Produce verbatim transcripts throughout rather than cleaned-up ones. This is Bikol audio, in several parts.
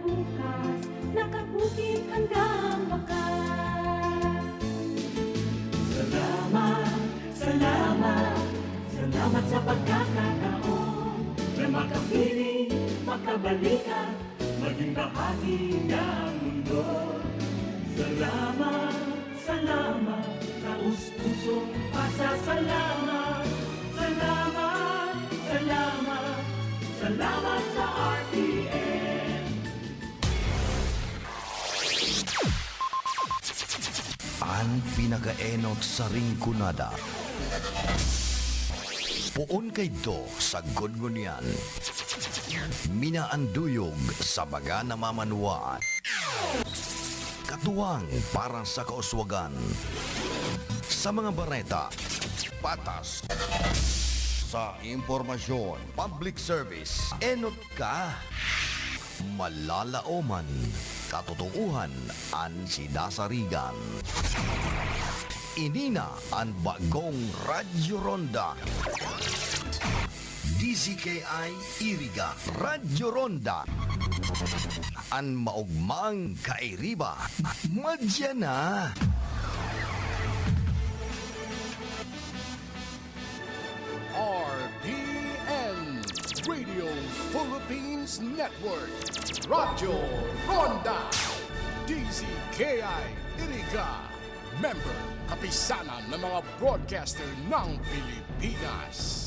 Bukas, nakabukid handang wakas. Salamat, salamat, salamat sa pagkakataon na makapiling, makabalikan, maging bahagi ng mundo. Salamat, salamat, taus-pusong pasasalamat. Salamat, salamat, salamat sa R T N. An pinakaenot sa Rinconada. Poon kaidto sagkod ngunyan. Minaanduyog sa mga namamanwaan. Katuwang para sa kauswagan. Sa mga bareta, patas. Sa impormasyon, public service, enot ka. Malalaoman, katotoohan an sinasarigan. Ini na an bagong Radyo Ronda. D Z K I Iriga, Radyo Ronda. An maogmang kairiba, madya na. R P N, Radio Philippines Network, Radyo Ronda, D Z K I Iriga, member, kapisanan ng mga broadcaster ng Pilipinas.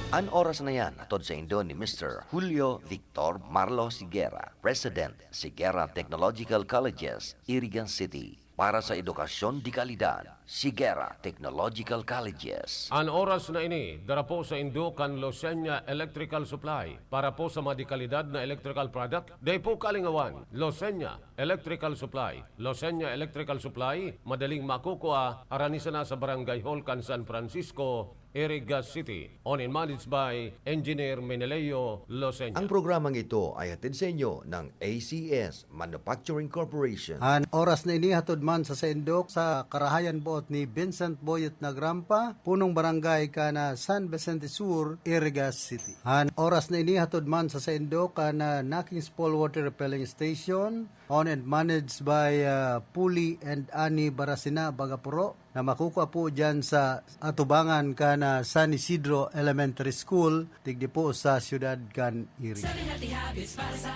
An oras na yan, hatod saindo ni Mister Julio Victor Marlo Siguera, President, Siguera Technological Colleges, Iriga City. Para sa edukasyon de kalidad, Siguera Technological Colleges. An oras na ini, dara po saindo kan Losenya Electrical Supply. Para po sa mga de kalidad na electrical product, dai po kalingawan. Losenya Electrical Supply. Losenya Electrical Supply, madaling makukua, harani sana sa Barangay Hall kan San Francisco, Iriga City. Owned and managed by Engineer Meneleo Losenya. Ang programang ito ay hatid sa inyo ng A C S Manufacturing Corporation. An oras na ini hatod man sa saindo sa karahayan boot ni Vincent Boyet Nagrampa, punong barangay kan San Vicente Sur, Iriga City. An oras na ini hatod man sa saindo kan Nakings Fall Water Repelling Station, owned and managed by, ah, Puli and Ani Barasina Bagapuro, na makukua po diyan sa atubangan kan San Isidro Elementary School, digdi po sa siyudad kan Iriga.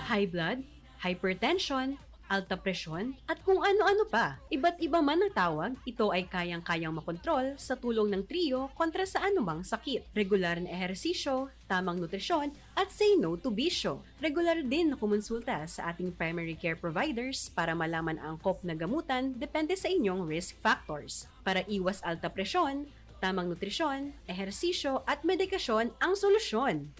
High blood, hypertension, alta presyon, at kung ano-ano pa. Iba't iba man ang tawag, ito ay kayang-kayang makontrol sa tulong ng Trio kontra sa anumang sakit. Regular na ehersisyo, tamang nutrisyon, at say no to bisyo. Regular din na kumonsulta sa ating primary care providers para malaman ang angkop na gamutan depende sa inyong risk factors. Para iwas alta presyon, tamang nutrisyon, ehersisyo at medikasyon ang solusyon.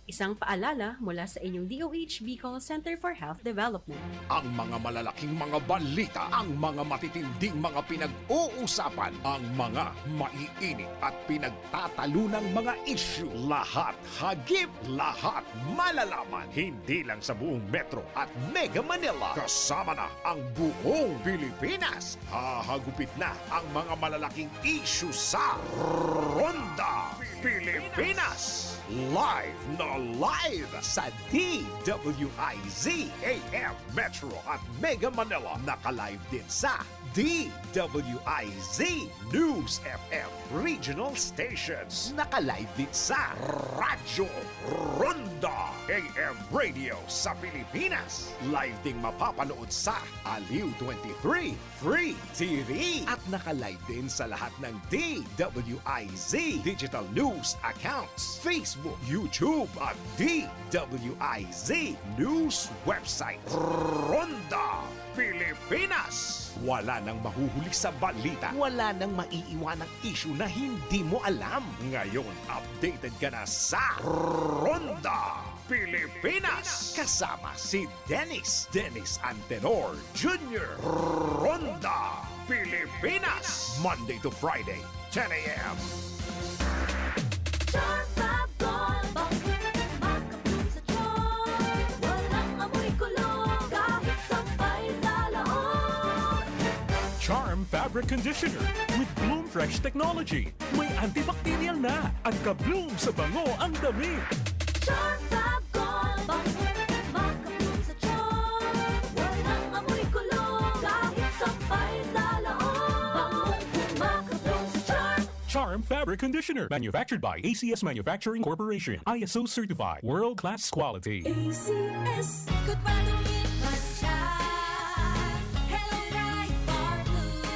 Isang paalala mula sa inyong D O H Bicol Center for Health Development. Ang mga malalaking mga balita, ang mga matitinding mga pinag-uusapan, ang mga maiinit at pinagtatalunang mga isyu, lahat hagip, lahat malalaman, hindi lang sa buong Metro at Mega Manila, kasama na ang buong Pilipinas. Hahagupit na ang mga malalaking isyu sa Ronda Pilipinas. Live na live sa D W I Z A M Metro at Mega Manila. Naka-live din sa D W I Z News F M Regional Stations. Naka-live din sa Radyo Ronda A M Radio sa Pilipinas. Live ding mapapanood sa Aliw twenty-three Free T V. At naka-live din sa lahat ng D W I Z Digital News accounts, Facebook, YouTube, at D W I Z News website. Ronda Pilipinas. Wala nang mahuhuli sa balita. Wala nang maiiwanang isyu na hindi mo alam. Ngayon, updated ka na sa Ronda Pilipinas. Kasama si Dennis, Dennis Antenor Junior. Ronda Pilipinas. Monday to Friday, ten a.m. Charm Fab Gold, bang makapun sa Charm. Walang amoy kulo, kahit sampay sa loob. Charm Fabric Conditioner with Bloom Fresh Technology. May antibacterial na at ka-bloom sa bango ang damit. Charm Fab Gold, bang Fabric Conditioner. Manufactured by A C S Manufacturing Corporation. I S O certified. World class quality. A C S. Ikot pa, dumit man siya. Hello, Pride Bar Blue.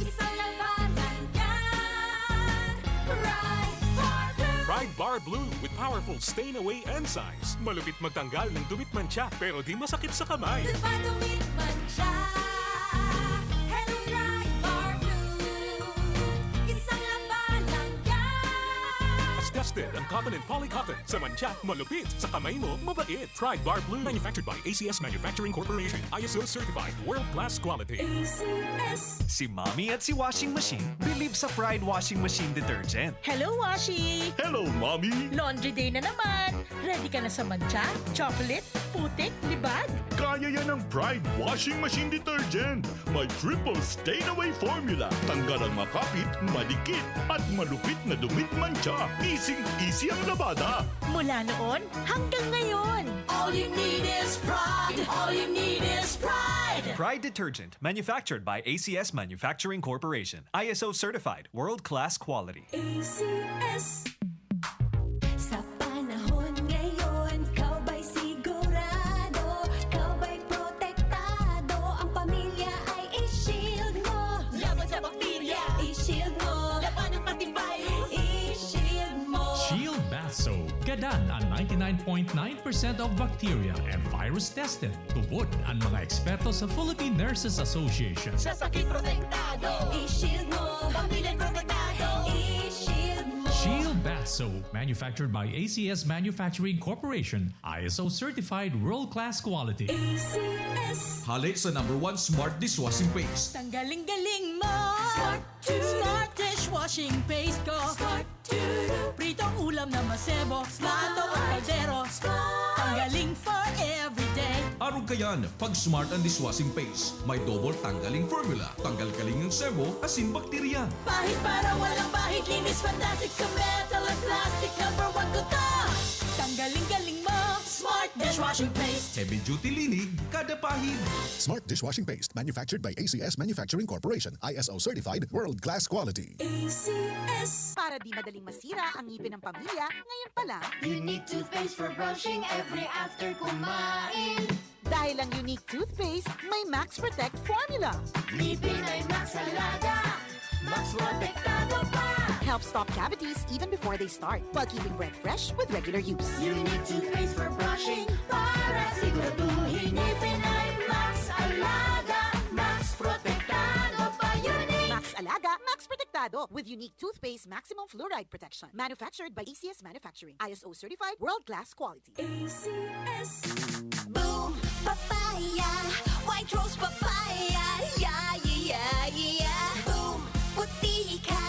Isang labanan yan. Pride Bar Blue. Pride Bar Blue with powerful stain away enzymes. Malupit magtanggal ng dumit mantsa, pero di masakit sa kamay. Ikot pa, dumit man siya. Hello, Pride Bar Blue. Isang labanan yan. Tested ang cotton and poly cotton. Sa mantsa, malupit. Sa kamay mo, mabait. Pride Bar Blue. Manufactured by A C S Manufacturing Corporation. I S O certified. World class quality. A C S. Si Mommy at si Washing Machine believe sa Pride Washing Machine Detergent. Hello, Washi! Hello, Mommy! Laundry day na naman! Ready ka na sa mantsa, chocolate, putik, libag? Kaya yan ng Pride Washing Machine Detergent. May triple stain away formula. Tanggal ang makapit, madikit, at malupit na dumit mantsa. Easy-easy ang labada. Mula noon hanggang ngayon. All you need is Pride. All you need is Pride. Pride Detergent, manufactured by A C S Manufacturing Corporation. I S O certified, world-class quality. A C S. Sa panahon ngayon, ikaw ba'y sigurado? Ikaw ba'y protektado? Ang pamilya ay i-shield mo. Laban sa bakterya, i-shield mo. Labanan pati virus, i-shield mo. Shield Bath Soap. Gadan ang ninety-nine point nine percent of bacteria and virus tested. Tubod an mga eksperto sa Philippine Nurses Association. Sa sakit protektado, i-shield mo. Pamilya protektado, i-shield mo. Shield Bath Soap, manufactured by A C S Manufacturing Corporation, I S O certified world-class quality. A C S. Hale sa number one smart dishwashing paste. Tanggaling-galing mo! Smart Smart dishwashing paste ko. Smart Pritong ulam na masebo. Smart. Plato o kaldero. Smart. Tanggaling for everyday. Arog kayan, pag Smart ang dishwashing paste. May double tanggaling formula. Tanggal kaling ang sebo, asin bakterya. Pahid para walang bahid. Linis fantastic sa metal at plastic. Number one ko to. Tanggaling-galing mo. Smart dishwashing paste. Heavy duty linig, kada pahid. Smart dishwashing paste, manufactured by A C S Manufacturing Corporation, I S O certified, world class quality. A C S. Para di madaling masira ang ngipin ng pamilya, ngayon pa lang. Unique toothpaste for brushing every after kumain. Dahil ang Unique Toothpaste may Max Protect Formula. Ngipin ay Max Alaga, Max Protektado pa. Help stop cavities even before they start, while keeping breath fresh with regular use. Unique Toothpaste for brushing para siguraduhin ngipin ay Max Alaga, Max Protektado pa. Unique. Max Alaga, Max Protektado with Unique Toothpaste Maximum Fluoride Protection. Manufactured by A C S Manufacturing. I S O certified, world-class quality. A C S. Boom! Papaya! White Rose Papaya! Yeah, yeah, yeah, yeah, yeah! Boom! Puti ka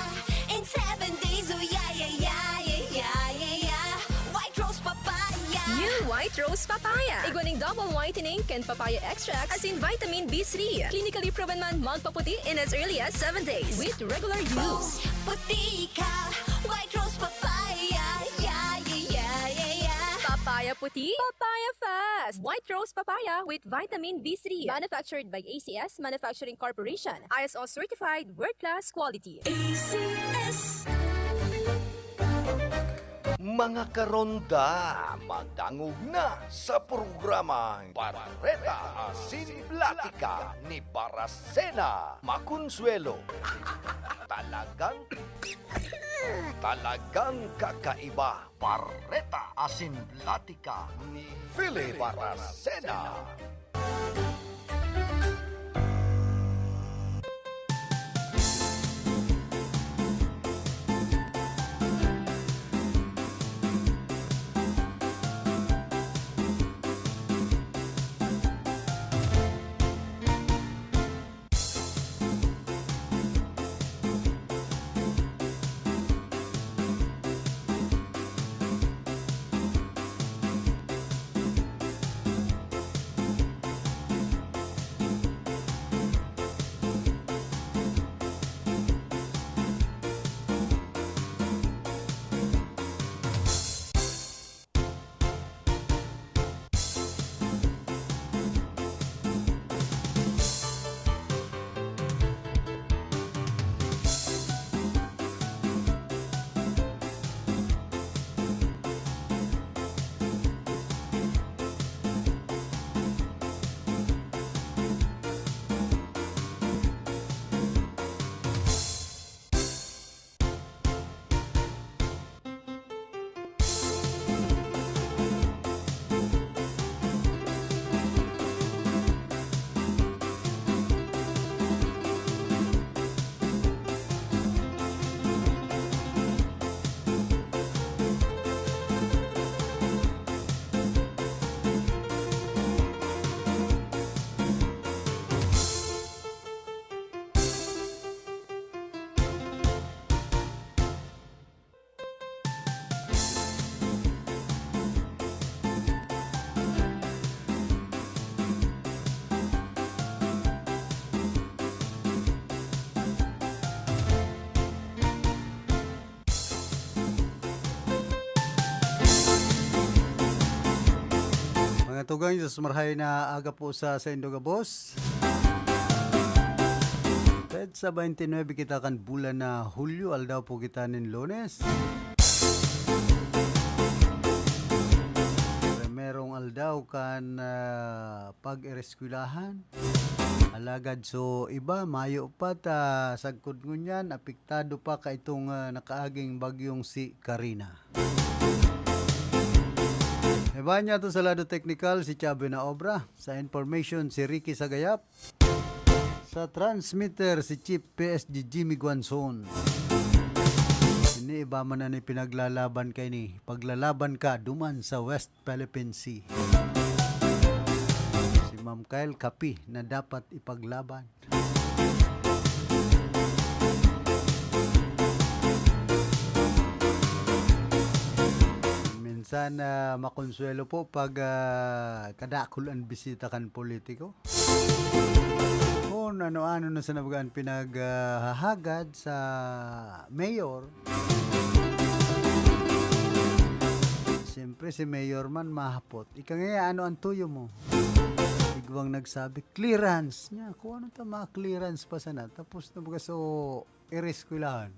in seven days! Oh, yeah, yeah, yeah, yeah, yeah, yeah, yeah! White Rose Papaya! New White Rose Papaya! Igwa ning double whitening kan papaya extract asin vitamin B three. Clinically proven man magpaputi in as early as seven days with regular use. Puti ka! White Rose Papaya! Yeah, yeah, yeah, yeah, yeah! Papaya puti, papaya fast! White Rose Papaya with vitamin B three. Manufactured by A C S Manufacturing Corporation. I S O certified, world-class quality. A C S. Mga karonda, madangog na sa programang Bareta Asin Platika ni Barasena Maconsuelo. Talagang, talagang kakaiba. Bareta Asin Platika ni Philip Barasena. Tugang Jesus, marahay na aga po sa saindo gabos. Petsa twenty-nine kita kan bulan na Hulyo, aldaw po kita nin Lunes. Primerong aldaw kan, ah, pag-ereskwelahan. Alagad so iba, mayo pa ta sagkod ngunyan, apektado pa kaitong, ah, nakaaging bagyong si Karina. Iba niya to sa lado teknikal, si Chabe na Obra. Sa information, si Ricky Sagayap. Sa transmitter, si Chief P S G Jimmy Guanzon. Ini iba man na ni pinaglalaban kay ni. Paglalaban ka duman sa West Philippine Sea. Si Ma'am Kyle Kapi na dapat ipaglaban. Minsan, ah, makonsuelo po pag, ah, kadakul an bisita kan politiko. Kung ano-ano na sa nabagaan pinaghahagad sa mayor. Siyempre, si mayor man mahapot. Ika nga, ano ang tuyo mo? Igwang nagsabi, "Clearance." Niya, kung ano ta, mga clearance pa sana. Tapos na baga, so, ereskwelahan.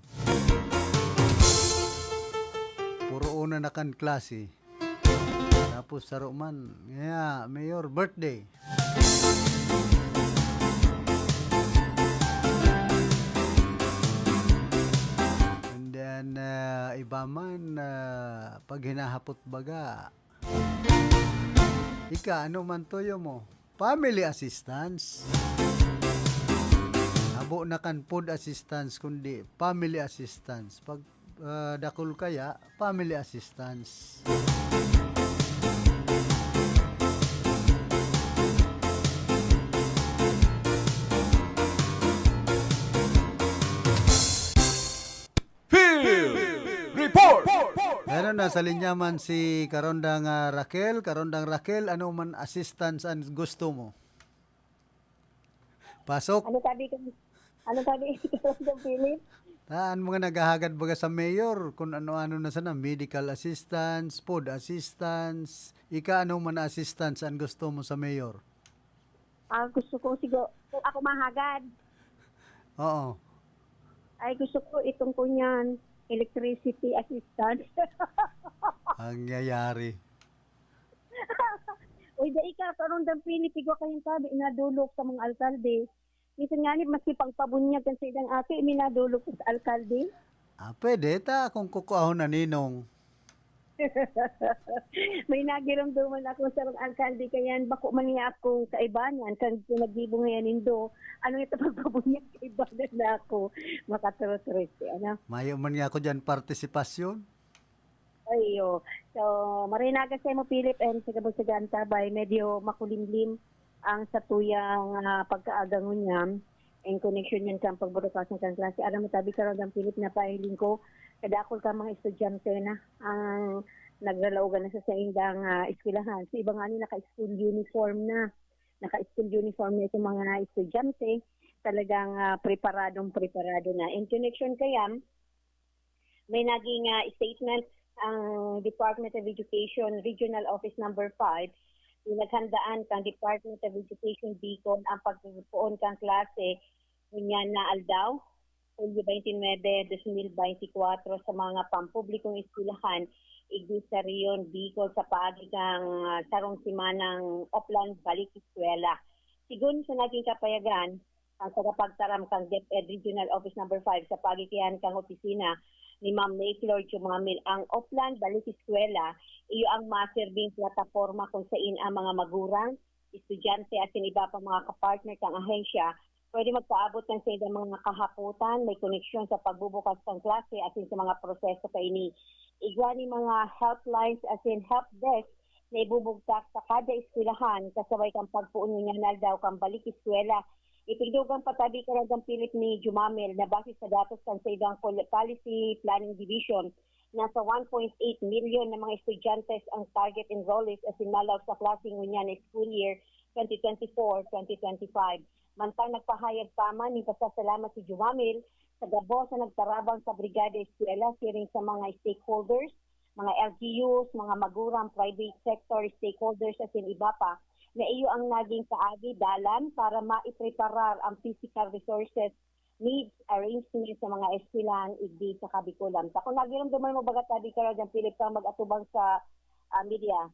Puro una na kan klase. Tapos saro man, yeah, mayor birthday. And then, ah, iba man, ah, pag hinahapot baga, ika, ano man tuyo mo? Family assistance. Habo na kan food assistance, kundi family assistance. Pag, ah, dakul kaya, family assistance. Field Report! Ano, nasa linya man si Karondang, ah, Raquel. Karondang Raquel, ano man assistance ang gusto mo? Pasok. Ano sabi ko? Ano sabi ni Karondang Philip? Ah, ang mga naghahagad baga sa mayor, kung ano-ano na sana, medical assistance, food assistance, ika, ano man na assistance ang gusto mo sa mayor? Ah, gusto ko siguro, kung ako mahagad. Oo. Ay, gusto ko itong kunyan, electricity assistance. Ang nangyayari. Uy, dai ka, karong dampini, pigwa kayong tabi, nadulok sa mga alkalde. Minsan nga ni, maski pagpabunyag kan sa ilang ate, minadulok sa alkalde. Ah, pwede. Ta, kung kukuahon na ninong. May nagiramdaman ako sa mga alkalde, kayan bako man niya akong kaibanan, kan pinaggibo ngayon nindo, ano ito pagpabunyag kaibanan na ako, makatrotrote, ano? Mayo man nga ako dyan partisipasyon. Ayo. So, marinaga sa imo, Philip, and sa gabos sa Ganta, bay, medyo makulimlim ang satuyang, ah, pagkaaga ngunyan. In connection yan kan pagburukasan kan klase. Aram mo, tabi ka, Rondang Philip, napahiling ko, kadakul ka mga estudyante na ang naglalaogan na sa saindang, ah, eskwelahan. Sa iba nga ni naka-school uniform na. Naka-school uniform na itong mga estudyante. Talagang, ah, preparadong preparado na. In connection kaya, may naging, ah, statement ang Department of Education Regional Office Number five. Pinaghandaan kan Department of Education Bicol ang pagpoon kan klase ngunyan na aldaw, Hulyo twenty-nine, twenty twenty-four, sa mga pampublikong eskwelahan igdi sa Rehiyon Bicol sa paagi kan, ah, sarong semanang Oplan Balik Eskwela. Sigon sa naging kapayagan, ang tagapagtaram kan DepEd Regional Office Number five sa paagi kan opisina ni Ma'am May Flor Jumamil, ang Oplan Balik Eskwela, iyo ang maserbing plataporma kung sain ang mga magurang, estudyante asin iba pa mga kapartner kan ahensya pwede magpaabot kan saindang mga kahapotan may koneksyon sa pagbubukas kan klase asin sa mga proseso kaini. Igwa ni mga helplines asin help desk na ibubugtak sa kada eskwelahan, kasabay kan pagpoon ngunyan na aldaw kan balik eskwela. Ipigdugang patabi kan Rondang Philip ni Jumamil na base sa datos kan saindang Pol-, Policy Planning Division, nasa one point eight million na mga estudyante ang target enrollees asin nalaog sa klase ngunyan na school year twenty twenty-four, twenty twenty-five. Mantang nagpahayag pa man nin pasasalamat si Jumamil sa gabos na nagtarabang sa Brigada Eskwela siring sa mga stakeholders, mga L G Us, mga magurang, private sector, stakeholders, asin iba pa, na iyo ang naging kaagi, dalan para maipreparar ang physical resources, needs, arrangement sa mga eskwelahan igdi sa Kabikulan. Sa kung nagiramdaman mo baga tabi ka, Rodan Philip, kang mag-atubang sa ah, media,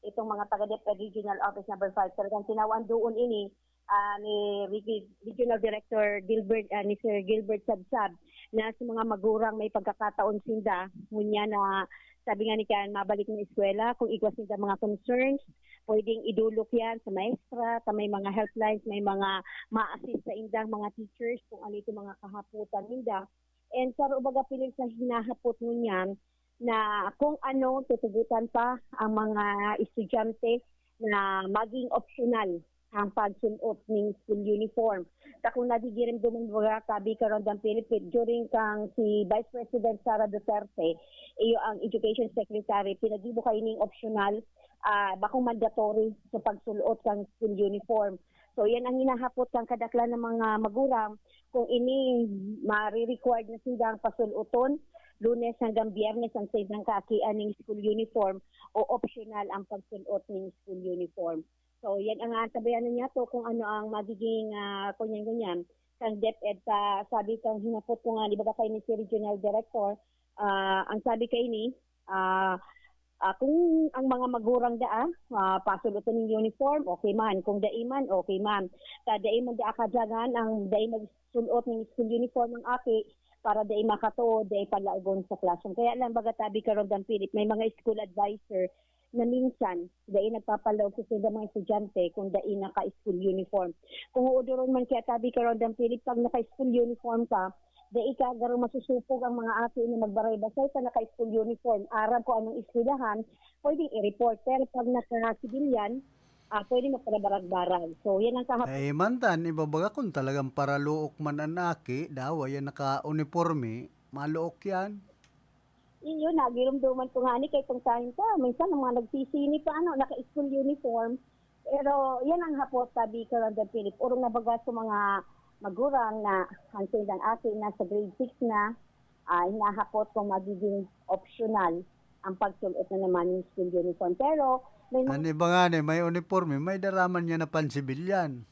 itong mga taga DepEd Regional Office Number Five, talagang tinawan doon ini ah, ni Regi- Regional Director Gilbert, ah, ni Sir Gilbert Sabsab, na sa mga magurang may pagkakataon sinda, ngunyan na sabi nga ni Karen, mabalik na eskwela, kung igwa sinda mga concerns, pwedeng idulok yan sa maestra, sa may mga helplines, may mga ma-assist sa indang mga teachers kung ano itong mga kahaputan ninda. And sa ubaga pilit sa hinahapot ngunyan na kung ano tutugutan pa ang mga estudyante na maging optional ang pagsulot ning school uniform. Sa kung nagigirimdom mga tabi karon dan Philippine, during kang si Vice President Sara Duterte, iyo ang Education Secretary, pinagibo kayo ning optional, ah, bakong mandatory sa pagsulot kang school uniform. So, yan ang hinahapot kang kadaklan ng mga magurang kung ini mare-required na sindang pasuloton, Lunes hanggang Biyernes ang sindang kaakian ning school uniform o optional ang pagsulot ning school uniform. So, yan ang antabayanan niya to kung ano ang magiging ah, kunyan-kunyan. Kang DepEd, sa sabi kang hinapot ko nga, di ba kayo ni si Regional Director, ah, ang sabi kay ni, ah, ah, kung ang mga magurang daa, ah, pasuloton ng uniform, okay man. Kung dai man, okay man. Sa dai man daa kadyagan, ang dai magsulot ng school uniform ang aki, para dai makatuo, dai palaogon sa classroom. Kaya lang, baga tabi karon dan Philip, may mga school advisor na minsan, dai nagpapalaog sa sila mga estudyante kung dai naka-school uniform. Kung uudoron man kaya tabi karon dan Philip, pag naka-school uniform ka, dai ka garo masusupog ang mga aki na magbaray-basay sa naka-school uniform. Aram ko anong eskwelahan, pwedeng i-report. Pero pag naka-civilian, ah, pwede magparabarag-barag. So, yan ang kahap- Ay, man tan, ibabaga kung talagang paraluok man an aki, dawa yan naka-uniforme, maluok yan. Iyo, nagirumduman ko nga ni kay kung saan ka. Minsan, ang mga nagsisini pa, ano, naka-school uniform. Pero yan ang hapot, sabi ko lang, Philip. Urong na baga sa mga magurang na ang sindang aki nasa grade six na, ah, hinahapot kung magiging optional ang pagsulot na naman ng school uniform. Pero may mga Ano ba nga ni, may uniforme, may daraman niya na pansibilyan.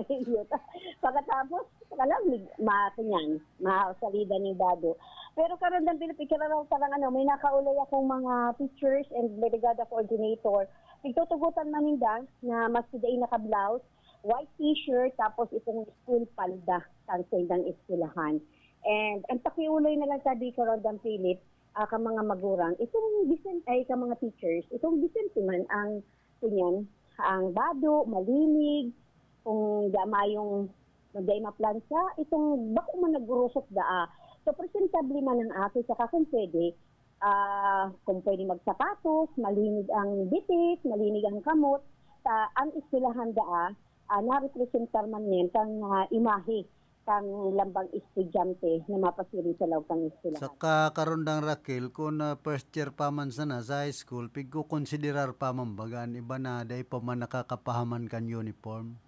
Iyo. Pagkatapos, kalang mig-, ma-, kanyan, masalida ni Bado. Pero karon dan Philip, ikiraraw pa lang, ano, may nakaulay akong mga teachers and brigada coordinator. Nagtutugutan man ninda na maski dai naka-blouse, white t-shirt, tapos itong school palda, sa sindang eskwelahan. And ang pakiulay na lang sabi ko, Rodan Philip, ah, ka mga magurang, itong bisan, ay, ka mga teachers, itong bisan man ang, kunyan, ang bado, malinig, kung da mayong, kung dai maplansa, itong bako man naggurusot daa. So, presentable man ang aki, saka kung pwede, ah, kung pwede magsapatos, malinig ang bitis, malinig ang kamot, sa ang eskwelahan daa, ah, narepresentar man yan kang, ah, imahe kang lambang estudyante na mapasiring sa laog kang eskwelahan. Saka karon dang Raquel, kung, ah, first year pa man sana sa high school, pigkukonsiderar pa man baga an iba na dai pa man nakakapahaman kan uniform?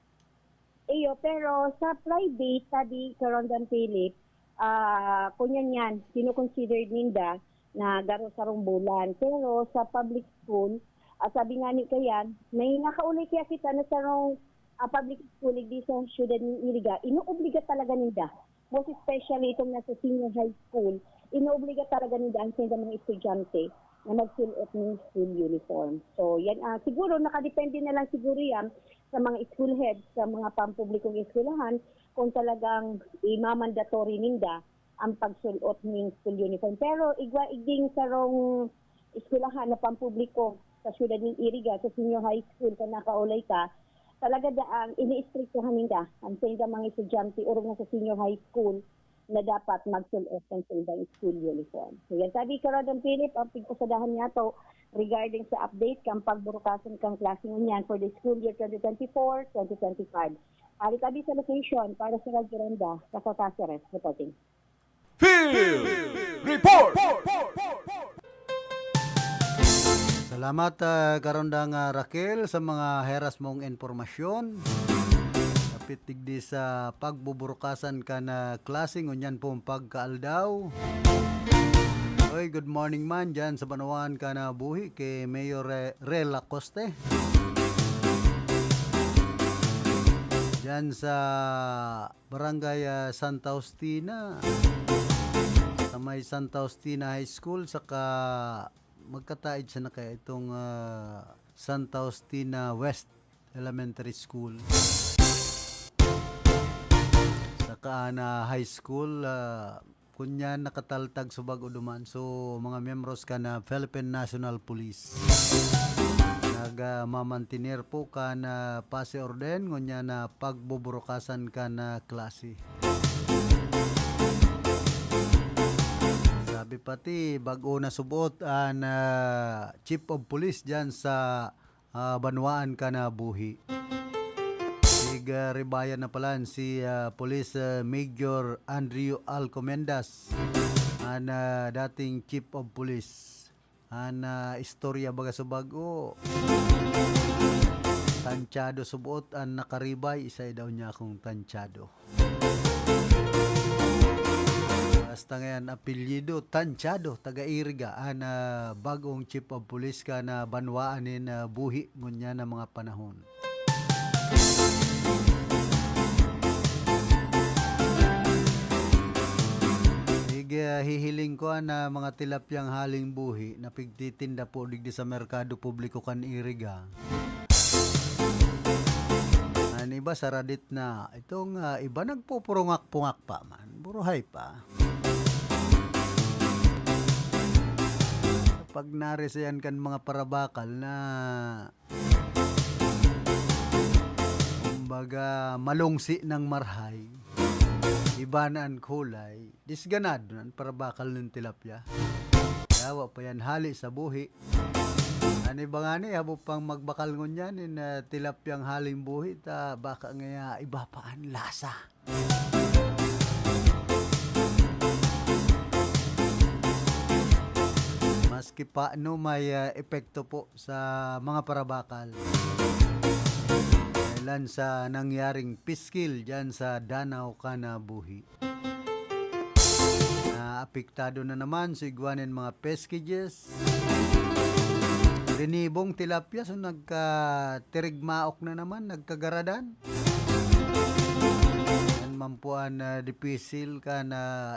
Iyo, pero sa private, sabi karon dan Philip, ah, kunyan yan, kinoconsidered ninda na garo sarong bulan. Pero sa public school, ah, sabi nga ni kayan, may nakaulay kaya kita na sarong ah, public school, igdi sa siyudad ng Iriga, inoobliga talaga ninda. Most especially itong nasa senior high school, inoobliga talaga ninda ang sila mga estudyante na magsuot ng school uniform. So, yan, ah, siguro, nakadepende na lang siguro yan sa mga school heads, sa mga pampublikong eskwelahan, kung talagang imamandatory ninda ang pagsuot ng school uniform. Pero igwa igding sarong eskwelahan na pampubliko sa siyudad ng Iriga, sa senior high school, kung nakaulay ka, talaga daang ini-istriktahan ninda ang saindang mga estudyante orog na sa senior high school na dapat magsuot ng saindang school uniform. So, yan sabi ko, Rodon Philip, ang pigpasadahan niya to regarding sa update kang pagburukasan kang klase ngunyan for the school year twenty twenty-four, twenty twenty-five. Hali tabi sa location para sa Radyo Randa, Casa Caceres, reporting. Field Report! Salamat, ah, Karondang, ah, Raquel, sa mga heras mong impormasyon. Dapit digdi sa pagbuburukasan kan klase ngunyan pong pagkaaldaw. Oy, good morning man dyan sa banwaan ka na buhi kay Mayor Re-, Rel Acoste. Dyan sa Barangay, ah, Santa Justina. Sa may Santa Justina High School, saka magkataid siya na kaya itong, ah, Santa Justina West Elementary School. Saka na high school, ah, kunyan nakataltag sa bag-o duman. So, mga miyembros ka na Philippine National Police. Nag, ah, mamantener po ka na pase orden, ngunyan na pagbuburukasan ka na klase. Sabi pati, bag-o na subot an, ah, Chief of Police dyan sa, ah, banwaan ka na buhi. Ig, ah, ribayan na palan si, ah, Police, ah, Major Andrew Alcomendas, an, ah, dating Chief of Police. An, ah, istorya baga sa bag-o, tansyado subot an nakaribay, isa daw niya akong tansyado. Basta ngayon, apelyido, Tansyado, taga Iriga, an, ah, bag-ong chief of police ka na banwaan nin, ah, buhi ngunyan na mga panahon. Sige, ah, hihiling ko an, ah, mga tilapyang haling buhi na pigtitinda po digdi sa merkado publiko kan Iriga. An iba saradit na, itong, ah, iba nagpupurungak-pungak pa man, buruhay pa. Pag narisayan kan mga parabakal na, kumbaga, malungsi ng marhay, iba na an kulay, disganado na an parabakal ng tilapia. Yawa pa yan, hali sa buhi. An iba ngani, habo pang magbakal ngunyan, in, ah, tilapyang haling buhi, ta baka ngaya iba pa an lasa. Maski pa, no, may, ah, epekto po sa mga parabakal. Dahilan sa nangyaring piskil dyan sa Danao Kanabuhi. Naapektado na naman sa igwa nin mga peskiges. Rinibong tilapia, so nagkatirigmaok na naman, nagkagaradan. Yan man po an, ah, dipisil kan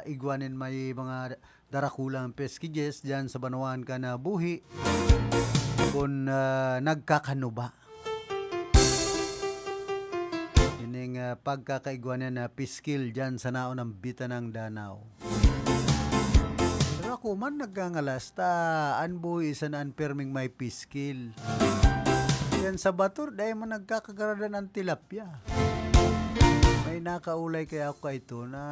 igwa nin may mga darakulang peskiges dyan sa banwaan Kanabuhi. Kun, ah, nagkakanuba. Ining, ah, pagkakaigwa niya na piskil dyan sa naunang bitanang danaw. Pero ako man nagngangalas ta an buhi sana an perming may piskil. Yan sa bator, dai man nagkakagaradan an tilapia. May nakaulay kaya ako kaito na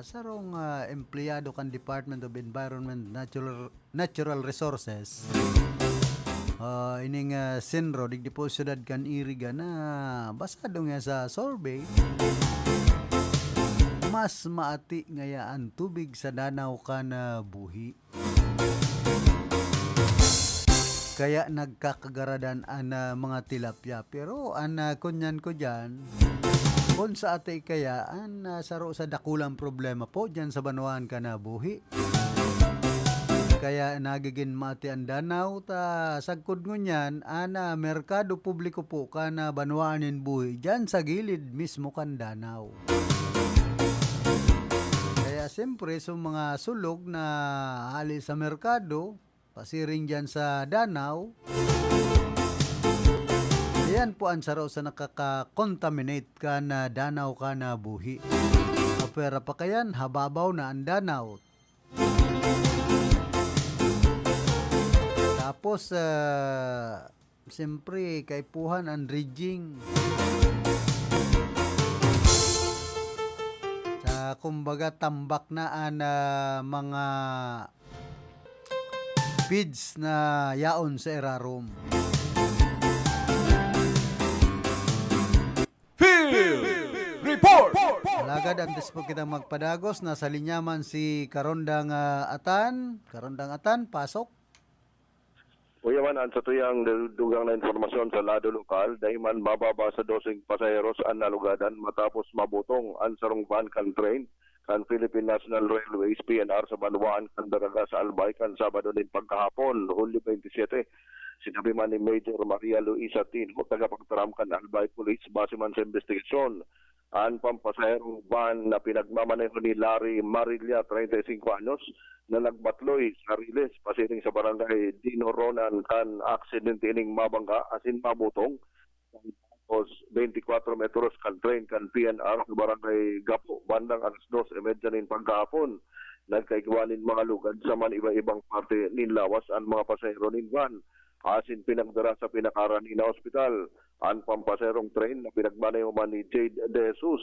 sarong, ah, empleyado kan Department of Environment, Natural, Natural Resources. Ah, ining, ah, Sinro, digdi po syudad kan Iriga na basado nga sa survey, mas maati ngaya an tubig sa Danao Kanabuhi. Kaya nagkakagaradan an, ah, mga tilapia. Pero an, ah, kunyan ko dyan, kun sa ati kaya, an, ah, saro sa dakulang problema po dyan sa banwaan Kanabuhi. Kaya nagigin maati an danaw, ta sagkod ngunyan, an, ah, merkado publiko po kan, ah, banwaan nin buhi, dyan sa gilid mismo kan danaw. Kaya siyempre, so mga sulog na hali sa merkado, pasiring dyan sa danaw, yan po an saro sa nakaka-contaminate kan, ah, danaw Kanabuhi. Apwera pa kayan, hababaw na an danaw. Tapos, ah, siyempre, kaipuhan an dredging. Sa, kumbaga, tambak na an, ah, mga feeds na yaon sa irarom. Field Report! Alagad antes po kitang magpadagos, nasa linya man si Karondang, ah, Atan. Karondang Atan, pasok. Uya man, an satuyang du-, dugang na impormasyon sa lado lokal, dai man mababa sa doseng pasaheros an nalugadan matapos mabutong an sarong van kan train kan Philippine National Railways, P N R, sa banwaan kan Daraga sa Albay kan Sabado nin pagkahapon, Hulyo twenty-seven. Sinabi man ni Major Maria Luisa Tino, tagapagtaram kan Albay Police, base man sa imbestigasyon, an pampasaherong van na pinagmamaneho ni Larry Marilla, treinta y cinco anyos, na nagbatloy sa Riles, pasiring sa barangay Dino Ronan, kan aksidente ining mabangga asin mabutong kan twenty-four metros kan train kan P N R sa barangay Gapo, bandang alas dos y media nin pagkahapon. Nagkaigwa nin mga lugad sa man iba-ibang parte nin lawas an mga pasahero nin van, asin pinagdara sa pinakaranay na ospital. An pampasaherong train na pinagmaneho man ni Jade De Jesus,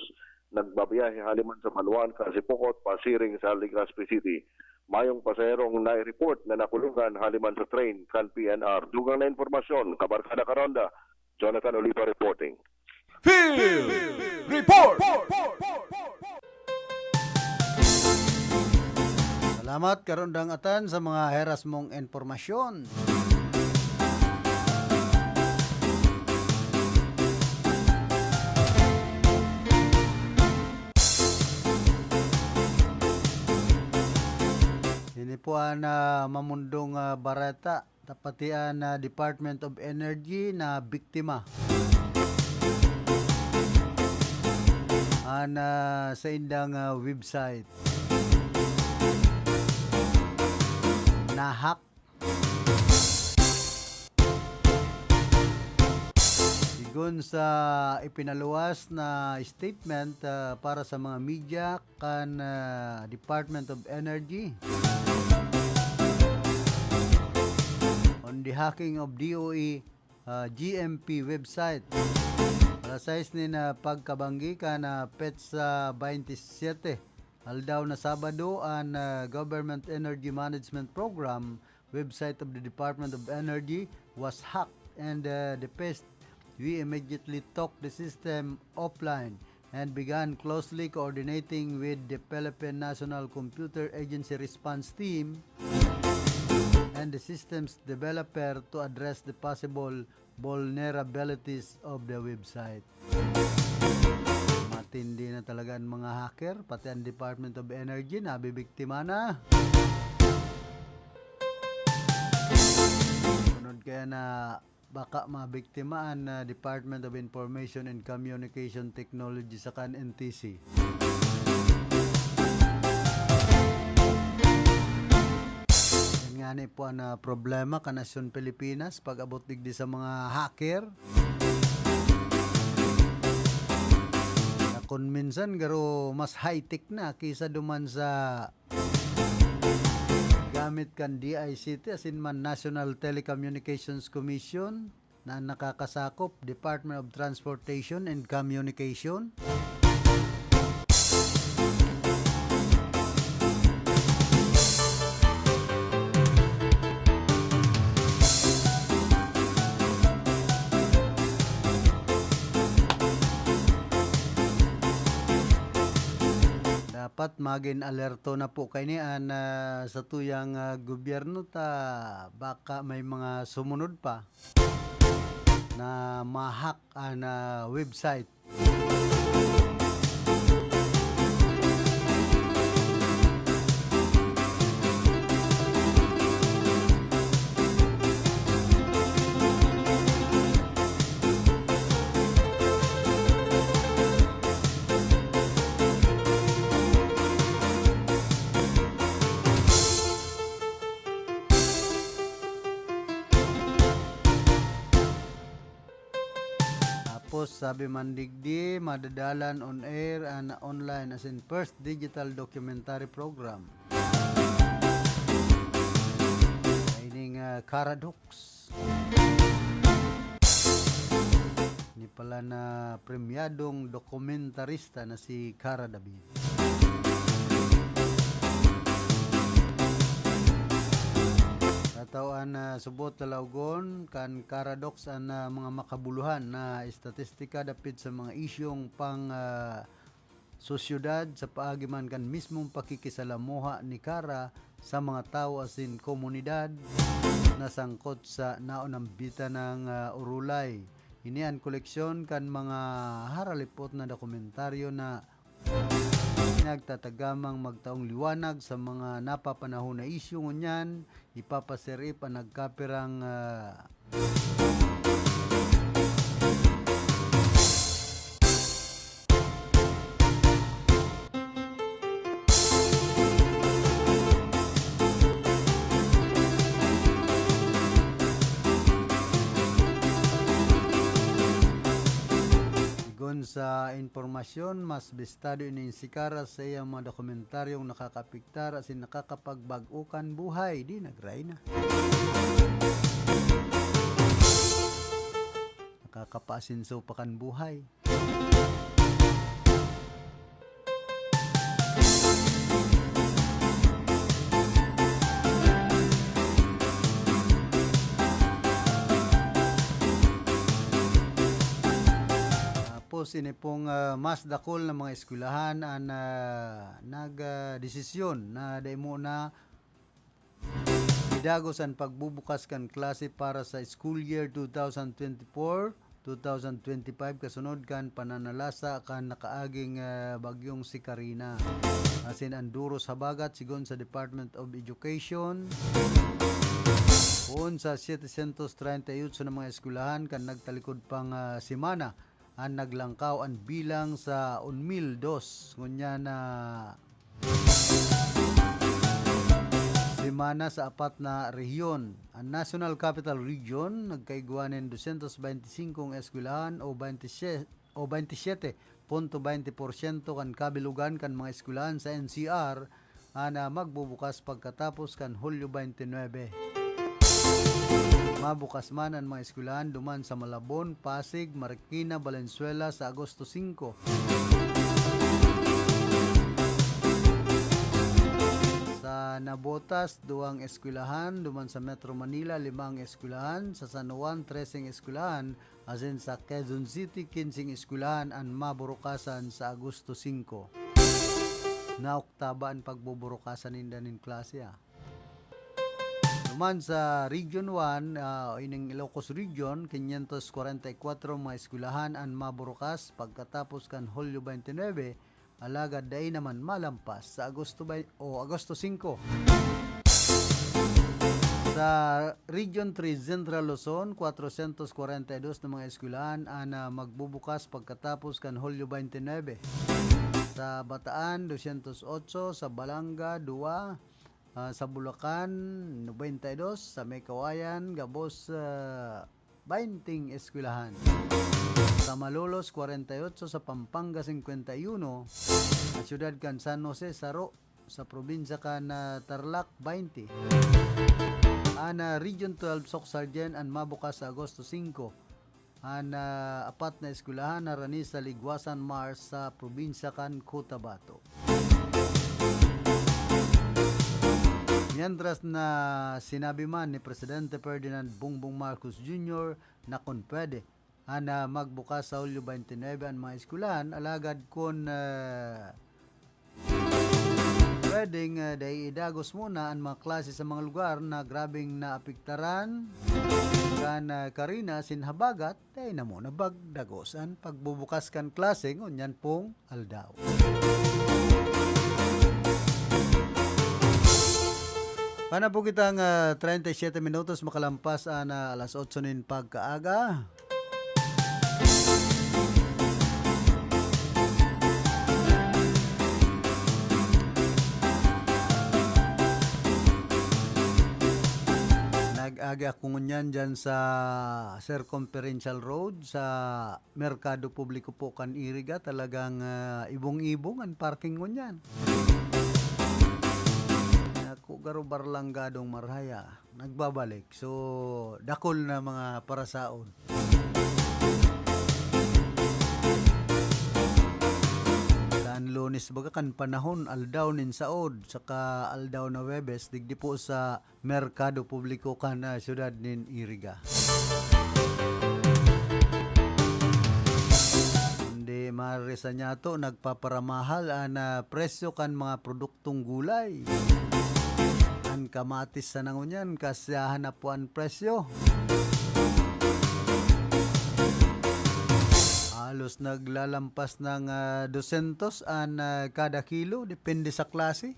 nagbabiyahe haliman sa banwaan kan Sipocot, pasiring sa Legazpi City. Mayong pasaherong nai-report na nakulungan haliman sa train kan P N R. Dugang na impormasyon, Kabarkada Karonda, Jonathan Oliva reporting. Field Report! Salamat, Karondang Atan, sa mga heras mong impormasyon. Ini po an, ah, mamundong, ah, bareta. Ta pati an, ah, Department of Energy na biktima. An, ah, saindang, ah, website na-hack. Sigon sa ipinaluwas na statement, ah, para sa mga media, kan, ah, Department of Energy on the hacking of D O E, ah, G M P website. Alas sais nin, ah, pagkabanggi kan, ah, petsa baynte siyete, aldaw na Sabado, an, ah, Government Energy Management Program website of the Department of Energy was hacked and, uh, defaced. We immediately took the system offline and began closely coordinating with the Philippine National Computer Agency Response Team and the system's developer to address the possible vulnerabilities of the website. Matindi na talaga ang mga hacker, pati ang Department of Energy nabibiktima na. Sunod kaya na baka mabiktima ang, ah, Department of Information and Communication Technology saka an N T C. Yan nga ni po ang, ah, problema kan nasyon Pilipinas pag-abot digdi sa mga hacker. Na kun minsan garo mas high-tech na kaysa duman sa gamit kan D I C T, asin man National Telecommunications Commission na nakakasakop Department of Transportation and Communication. Dapat magin alerto na po kaini an, ah, satuyang, ah, gobyerno ta baka may mga sumunod pa na ma-hack an, ah, website. Tapos, sabi man digdi, madadalan on air an online asin first digital documentary program. Ining, ah, Kara Docs. Ni pala na premyadong dokumentarista na si Kara David. Tataw an, ah, subot lalaogon kan Kara Docs an, ah, mga makabuluhan na estatistika dapit sa mga isyung pang, ah, sosyedad sa paagi man kan mismong pakikisalamuha ni Kara sa mga tawo asin komunidad na sangkot sa naonambitan nang, ah, urulay. Ini an koleksyon kan mga haralipot na dokumentaryo na Nagtatagamang magtaong liwanag sa mga napapanahon na isyu ngunyan, ipapasirip ang nagkapirang, ah, Sigon sa impormasyon, mas bistado ini si Kara sa iyang mga dokumentaryong nakakapiktar asin nakakapagbag-o kan buhay. Di nagrayna. Nakakapaasinso pa kan buhay. Tapos, ini pong, ah, mas dakul na mga eskwelahan an, ah, nag, ah, desisyon na dai mo na idagos an pagbubukas kan klase para sa school year two thousand twenty-four, two thousand twenty-five, kasunod kan pananalasa kan nakaaging, ah, bagyong si Karina. Asin an duros habagat, sigon sa Department of Education, poon sa setecientos treinta y ocho na mga eskwelahan kan nagtalikod pang, ah, semana, an naglangkaw an bilang sa un mil dos. Ngunyan na semana sa apat na rehiyon. An National Capital Region nagkaigwa nin dosyentos beintisinko eskwelahan o baintisye-, o baintisyete punto baynte porsyento kan kabilogan kan mga eskwelahan sa N C R an, ah, magbubukas pagkatapos kan Hulyo baynte nuebe. Mabukas man an mga eskwelahan duman sa Malabon, Pasig, Marikina, Valenzuela sa Agosto singko. Sa Navotas, duwang eskwelahan, duman sa Metro Manila, limang eskwelahan, sa San Juan, treseng eskwelahan, asin sa Quezon City, kinseng eskwelahan an maburukasan sa Agosto singko. Naoktaba an pagbuburukasan ninda nin klase, ah. Duman sa Region one, ah, ining Ilocos Region, quinientos cuarenta y cuatro mga eskwelahan an maburukas pagkatapos kan Hulyo baynte nuebe, alagad dai naman malampas sa Agosto bay-, o Agosto singko. Sa Region three, Central Luzon, kwatrosyentos kwarenta y dos na mga eskwelahan an, ah, magbubukas pagkatapos kan Hulyo baynte nuebe. Sa Bataan, dosyentos otso, sa Balanga, duwa, ah, sa Bulacan, nobenta y dos, sa May Kawayan, gabos, ah, baynting eskwelahan. Sa Malolos, kwarenta y otso, sa Pampanga, singkwenta y uno, sa siyudad kan San Jose, saro, sa probinsya kan, ah, Tarlac, baynte. An, ah, Region twelve, Soc Sargen, an mabukas sa Agosto singko. An, ah, apat na eskwelahan harani sa Liguasan, Mars, sa probinsya kan Cotabato. Mientras na sinabi man ni Presidente Ferdinand Bongbong Marcos Junior na kun pwede, an, ah, magbukas sa Hulyo baynte nuebe an mga eskwelahan, alagad kun, ah, pwedeng, ah, dai idagos muna an mga klase sa mga lugar na grabeng naapektaran kan, ah, karina asin habagat, dai na muna pagdagos an pagbubukas kan klase ngunyan pong aldaw. Pana po kitang, ah, treinta y siete minutos makalampas an, ah, alas otso nin pagkaaga. Nag-agi ako ngunyan dyan sa Circumferential Road, sa Merkado Publiko po kan Iriga. Talagang, ah, ibong-ibong an parking ngunyan. Naku, garo barlanggadong marhay, ah. Nagbabalik. So, dakul na mga parasaon. Kan Lunes baga kan panahon, aldaw nin saod, saka aldaw na Huwebes, digdi po sa Merkado Publiko kan, ah, siyudad nin Iriga. Kundi maresa niya to, nagpaparamahal an, ah, presyo kan mga produktong gulay. An kamatis sana ngunyan, kasyahan na po an presyo. Halos naglalampas ng, ah, dosyentos an, ah, kada kilo, depende sa klase.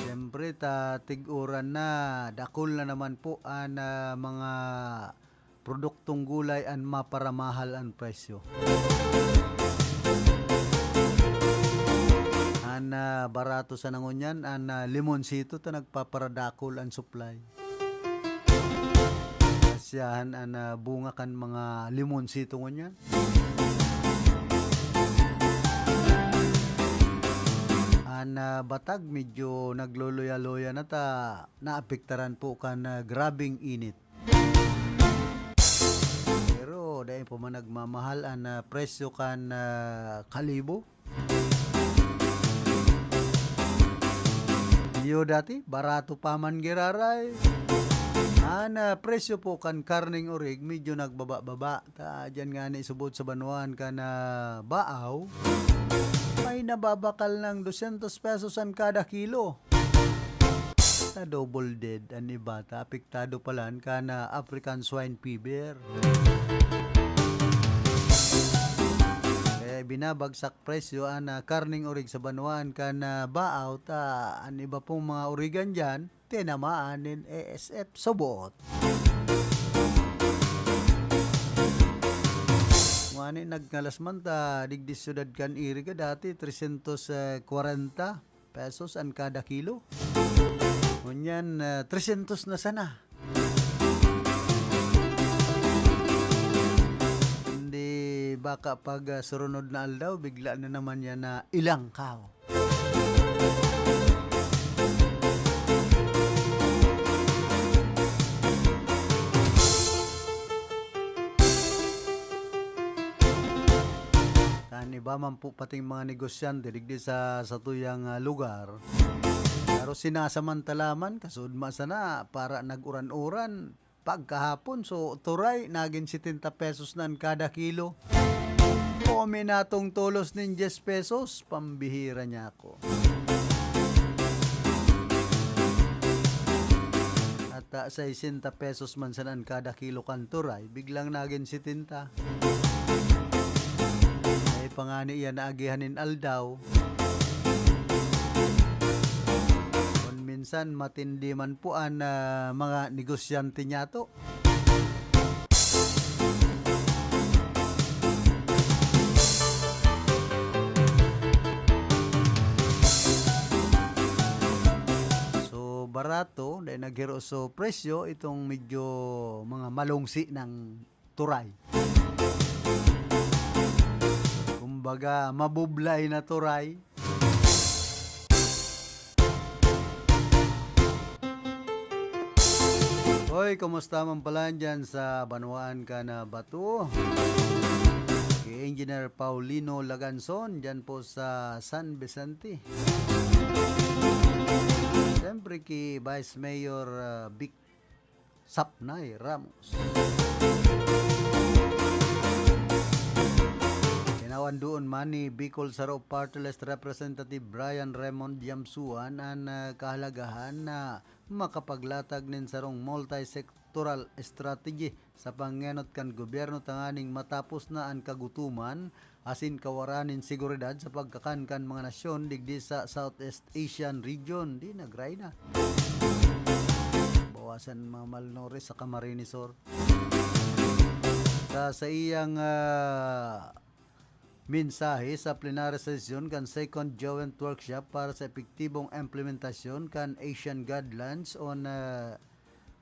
Siyempre, ta tig-uran na, dakul na naman po an, ah, mga produktong gulay an maparamahal an presyo. An, ah, barato sana ngunyan, an, ah, limonsito ta nagpaparadakul an supply. Asyahan an, ah, bunga kan mga limonsito ngunyan. An, ah, batag medyo nagluluya-luya na ta naapektaran po kan, ah, grabeng init. Pero dai pa man nagmamahal an, ah, presyo kan, ah, kalibo. Iyo dati, barato pa man giraray. An, ah, presyo po kan karneng orig medyo nagbaba-baba. Ta diyan ngani subot sa banwaan kan, ah, Baaw, may nababakal ng dosyentos pesos an kada kilo. Na-double dead an iba ta apektado palan kan, ah, African Swine Fever. Kaya binabagsak presyo an, ah, karneng orig sa banwaan kan, ah, Baaw ta an iba pong mga origan diyan tinamaan nin A S F subot. Ngani nagngalas man ta digdi syudad kan Iriga dati, trescientos kwarenta pesos an kada kilo. Ngunyan, ah, trescientos na sana. Hindi baka pag, ah, surunod na aldaw, bigla na naman yan na ilangkaw. Kan iba man po pating mga negosyante digdi sa satuyang, ah, lugar, pero sinasamantala man, kasuodma sana, para nag-uran-uran. Pagkahapon, so, turay, nagin setenta pesos na an kada kilo. Kome natong tolos nin dyes pesos, pambihira niya ako. At, ah, sesenta pesos man sana an kada kilo kan turay, biglang nagin setenta. Ay, pangani iyan naagihan nin aldaw. Kun minsan, matindi man po an, ah, mga negosyante niyato. So, barato, dahil naghiro so presyo, itong medyo mga malungsi ng turay. Kumbaga, mabublay na turay. Hoy, kumusta man pala dyan sa banwaan ka na bato? Kay Engineer Paulino Laganzon, dyan po sa San Vicente. Siyempre, kay Vice Mayor, ah, Vic Sapnay Ramos. Tinawan doon man ni Bicol Saro Party List Representative Brian Raymond Yamsuan an, ah, kahalagahan na makapaglatag nin sarong multi-sectoral strategy sa pangenot kan gobyerno tanganing matapos na an kagutoman asin kawaran nin seguridad sa pagkakan kan mga nasyon digdi sa Southeast Asian region. Di nagray na. Bawasan mga malnourished sa Camarines Sur. Sa, sa iyang, ah, mensahe sa plenary session kan Second Joint Workshop para sa epektibong implementasyon kan Asian Guidelines on, ah,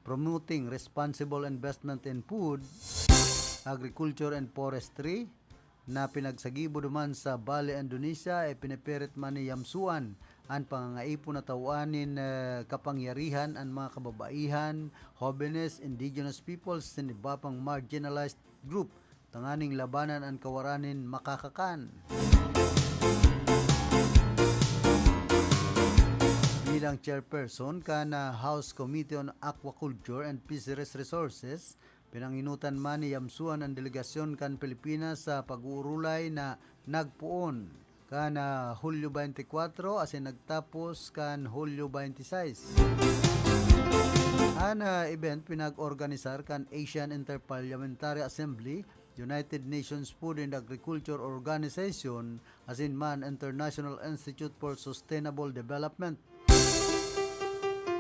Promoting Responsible Investment in Food, Agriculture and Forestry, na pinagsagibo duman sa Bali, Indonesia, ipinipirit man ni Yamsuan an pangangaipo na tawan nin, eh, kapangyarihan an mga kababaihan, hobenes, indigenous peoples, asin iba pang marginalized group tanganing labanan an kawaran nin makakakan. Bilang chairperson kan, ah, House Committee on Aquaculture and Fisheries Resources, pinanginutan man ni Yamsuan an delegasyon kan Pilipinas sa pag-uurulay na nagpoon kan, ah, Hulyo twenty-four asin nagtapos kan Hulyo twenty-six. An, ah, event pinag-organisar kan Asian Interparliamentary Assembly, United Nations Food and Agriculture Organization, asin man International Institute for Sustainable Development.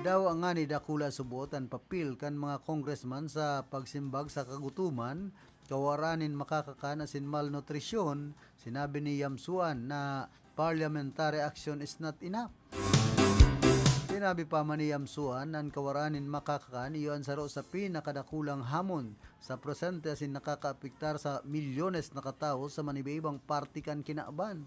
Dawa ngani dakula subot an papel kan mga congressman sa pagsimbag sa kagutoman, kawara nin makakakan asin malnutrisyon, sinabi ni Yamsuan na parliamentary action is not enough. Sinabi pa man ni Yamsuan na an kawara nin makakakan iyo an saro sa pinakadakulang hamon sa presente asin nakakaapektar sa milyones na katawo sa manibaibang parte kan kinaban.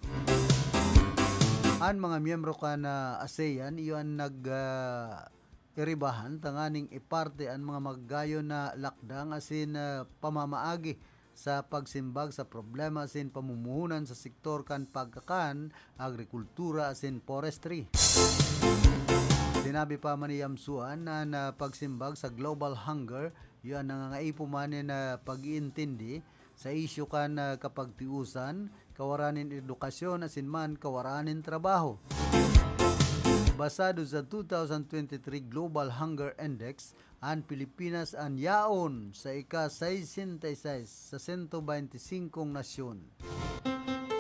An mga miyembro kan, ah, ASEAN iyo an nag, ah, iribahan tanganing iparte an mga magayon na lakdang asin, ah, pamamaagi sa pagsimbag sa problema asin pamumuhunan sa sektor kan pagkakan, agrikultura asin forestry. Sinabi pa man ni Yamsuan na an pagsimbag sa global hunger iyo an nangangaipo man nin, ah, pag-iintindi sa isyu kan, ah, kapagtiusan, kawara nin edukasyon asin man kawara nin trabaho. Basado sa two thousand twenty-three Global Hunger Index, an Pilipinas an yaon sa ika-sesenta y seis sa sento beinti singkong nasyon.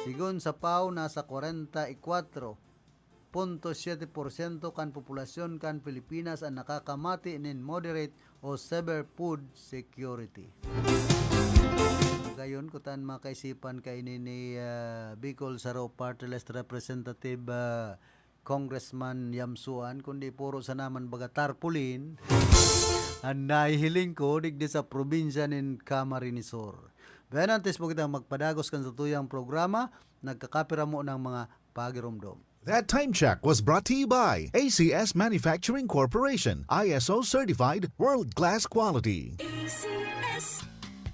Sigon sa FAO, nasa kwarenta y kwatro punto siyete porsyento kan populasyon kan Pilipinas an nakakamati nin moderate o severe food security. Gayon, kutan makaisipan kaini ni, ah, Bicol Saro Party List Representative, ah, Congressman Yamsuan, kundi puro sana man baga tarpaulin an nahihiling ko digdi sa probinsya nin Camarines Sur. Then, antes po kitang magpadagos kan satuyang programa, nagkakapira mo ng mga pagiromdom. That time check was brought to you by A C S Manufacturing Corporation, I S O certified, world-class quality. A C S.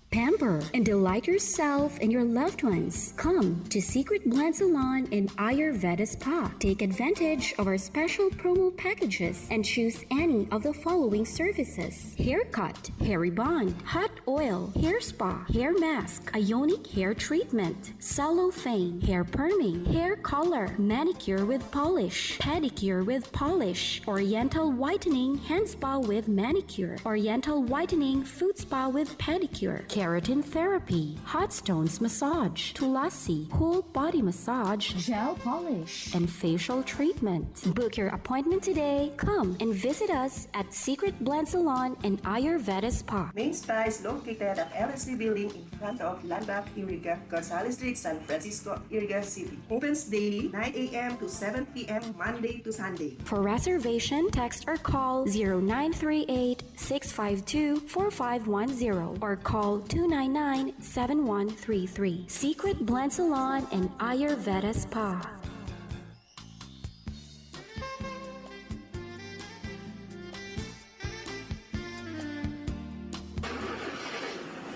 Pamper and delight yourself and your loved ones. Come to Secret Blend Salon and Ayurveda Spa. Take advantage of our special promo packages and choose any of the following services: haircut, hair rebond, hot oil, hair spa, hair mask, ionic hair treatment, cellophane, hair perming, hair color, manicure with polish, pedicure with polish, oriental whitening, hand spa with manicure, oriental whitening, foot spa with pedicure, keratin therapy, hot stones massage, tulasi, whole body massage, gel polish, and facial treatment. Book your appointment today. Come and visit us at Secret Blend Salon and Ayurveda Spa. Main Spa is located at L S C Building in front of Landmark Iriga, Gonzales Street, San Francisco, Iriga City. Opens daily, nine a m to seven p m, Monday to Sunday. For reservation, text or call zero nine three eight, six five two, four five one zero or call two nine nine, seven one three three. Secret Blend Salon and Ayurveda Spa.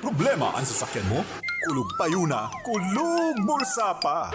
Problema an sasakyan mo? Kulog payo na, kulog bulsa pa!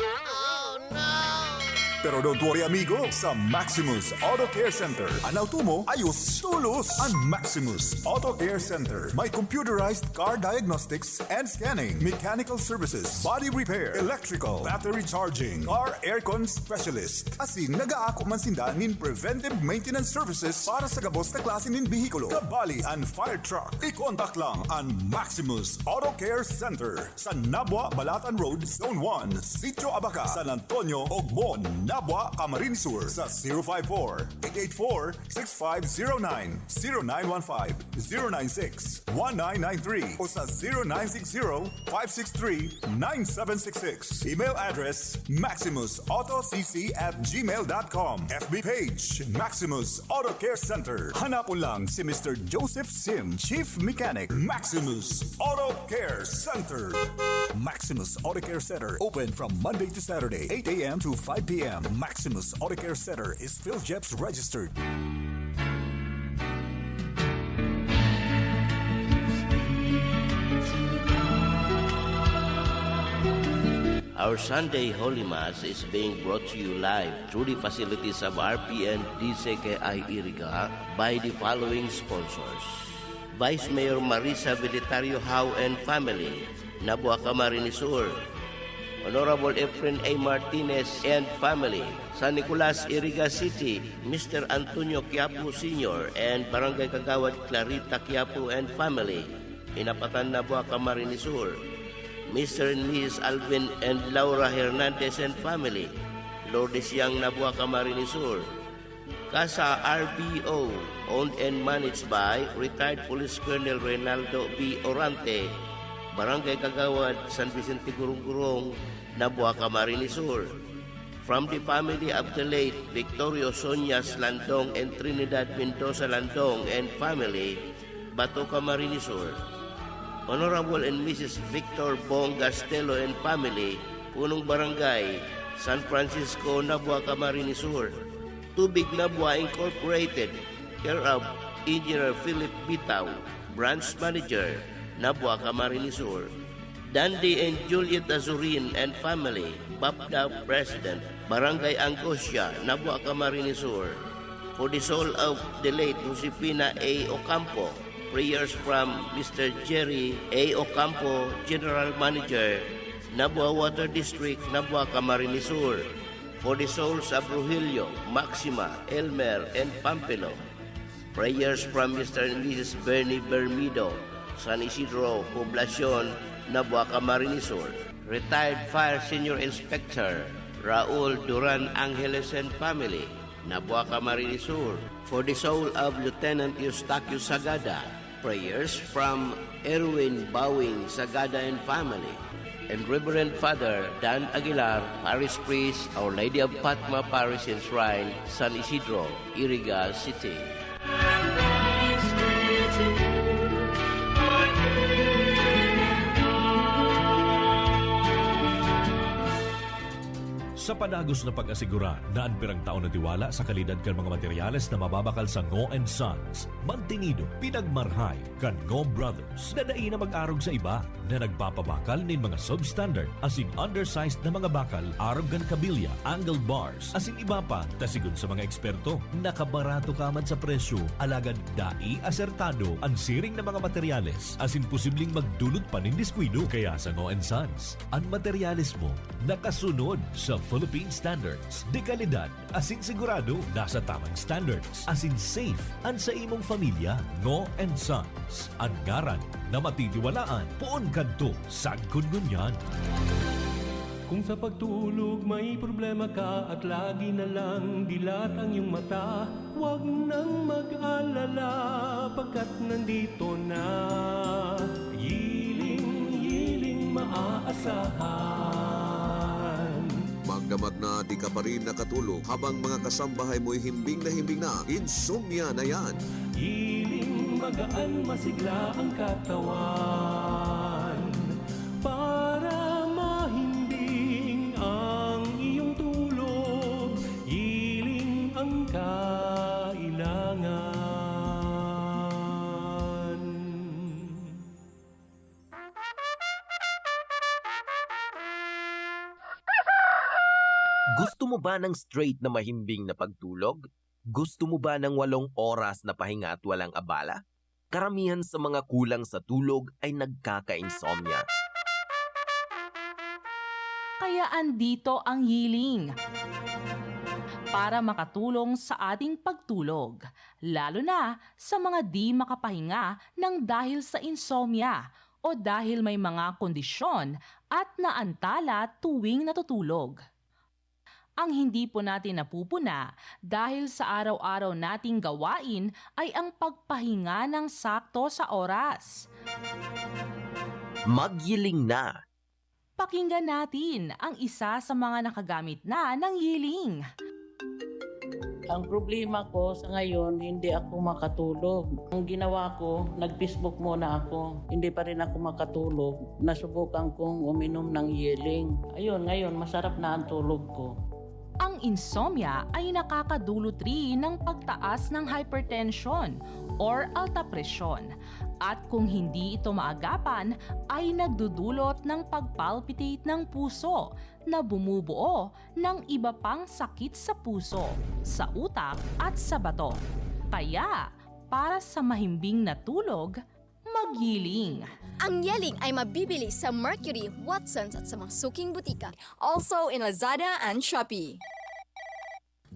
Pero don't worry, amigo, sa Maximus Auto Care Center, an auto mo ayos tolos. An Maximus Auto Care Center may computerized car diagnostics and scanning, mechanical services, body repair, electrical, battery charging, car aircon specialist. Asin nagaako man sinda nin preventive maintenance services para sa gabos na klase nin behikulo, kabali an fire truck. I-contact lang an Maximus Auto Care Center sa Nabua, Balatan Road, Zone one, Sitio Abaca, San Antonio, Ogmon, Nabua, Camarines Sur, sa zero five four, eight eight four, six five zero nine, zero nine one five, zero nine six, one nine nine three o sa zero nine six zero, five six three, nine seven six six. Email address, maximus auto c c at gmail dot com. F B page, Maximus Auto Care Center. Hanapon lang si Mister Joseph Sim, Chief Mechanic, Maximus Auto Care Center. Maximus Auto Care Center, open from Monday to Saturday, eight a m to five p m. Maximus Auto Care Center is PhilGEPS registered. Our Sunday Holy Mass is being brought to you live through the facilities of R P N D C K I Iriga by the following sponsors: Vice Mayor Marisa Velitario Howe and family, Nabua, Camarines Sur. Honorable Efren A. Martinez and family, San Nicolas, Iriga City, Mister Antonio Quiapo Senior and Barangay Kagawad Clarita Quiapo and family, Inapatan, Nabua, Camarines Sur, Mister and Missus Alvin and Laura Hernandez and family, Lourdes Yang, Nabua, Camarines Sur, Casa R B O, owned and managed by retired Police Colonel Reynaldo B. Orante, Barangay Kagawad, San Vicente Gurong-Gurong, Nabua, Camarines Sur. From the family of the late Victorio Sonias Landong and Trinidad Mendoza Landong and family, Bato, Camarines Sur. Honorable and Missus Victor Bong Gastelo and family, Punong Barangay, San Francisco, Nabua, Camarines Sur. Tubig Nabua Incorporated, care of Engineer Philip Bitao, Branch Manager, Nabua, Camarines Sur. Dandy and Juliet Azurin and family, BAPDA President, Barangay Angosia, Nabua, Camarines Sur. For the soul of the late Josefina A. Ocampo, prayers from Mister Jerry A. Ocampo, General Manager, Nabua Water District, Nabua, Camarines Sur. For the souls of Rogelio, Maxima, Elmer, and Pampilo. Prayers from Mister and Missus Bernie Bermido, San Isidro, Poblacion, Nabua, Camarines Sur. Retired Fire Senior Inspector Raul Duran Angeles and family, Nabua, Camarines Sur. For the soul of Lieutenant Eustaquio Sagada, prayers from Erwin Bawing Sagada and family, and Reverend Father Dan Aguilar, Parish Priest, Our Lady of Fatima Parish and Shrine, San Isidro, Iriga City. Sa padagos na pag-asigurar na an pirang taon na tiwala sa kalidad kan mga materyales na mababakal sa Ngo and Sons, mantinido, pinagmarhay kan Ngo Brothers na dai na mag-arog sa iba na nagpapabakal nin mga substandard asin undersized na mga bakal arog kan kabilya, angle bars, asin iba pa, ta sigon sa mga eksperto, nakabarato ka man sa presyo, alagad dai asertado an siring na mga materyales asin posibleng magdulot pa nin diskuido. Kaya sa Ngo and Sons, an materyales mo nakasunod sa Philippine Standards de Calidad asin sigurado nasa tamang standards asin safe an sa imong familya. Ngo and Sons, an ngaran na matitiwalaan poon kadto sagkod ngunyan. Kung sa pagtulog may problema ka at lagi na lang dilat ang iyong mata, huwag nang mag-alala pagkat nandito na. Yiling, yiling maaasahan. Magdamag na di ka pa rin nakatulog habang mga kasambahay mo'y himbing na himbing na, insomnia na yan. Hiling magaan, masigla ang katawan. Para mahimbing ang iyong tulog, hiling ang kailangan. Gusto mo ba ng straight na mahimbing na pagtulog? Gusto mo ba ng walong oras na pahinga at walang abala? Karamihan sa mga kulang sa tulog ay nagkaka-insomnia. Kaya andito ang Yiling para makatulong sa ating pagtulog, lalo na sa mga di makapahinga ng dahil sa insomnia o dahil may mga kondisyon at naantala tuwing natutulog. Ang hindi po natin napupuna dahil sa araw-araw nating gawain ay ang pagpahinga ng sakto sa oras. Magyiling na. Pakinggan natin ang isa sa mga nakagamit na ng Yiling. Ang problema ko sa ngayon, hindi ako makatulog. Ang ginawa ko, nag-Facebook muna ako. Hindi pa rin ako makatulog. Nasubukan kong uminom ng Yiling. Ayun, ngayon, masarap na ang tulog ko. Ang insomnia ay nakakadulot rin ng pagtaas ng hypertension or alta presyon. At kung hindi ito maagapan, ay nagdudulot ng pagpalpitate ng puso na bumubuo ng iba pang sakit sa puso, sa utak at sa bato. Kaya, para sa mahimbing na tulog, Yeling. Ang Yeling ay mabibili sa Mercury, Watsons at sa mga suking butika. Also in Lazada and Shopee.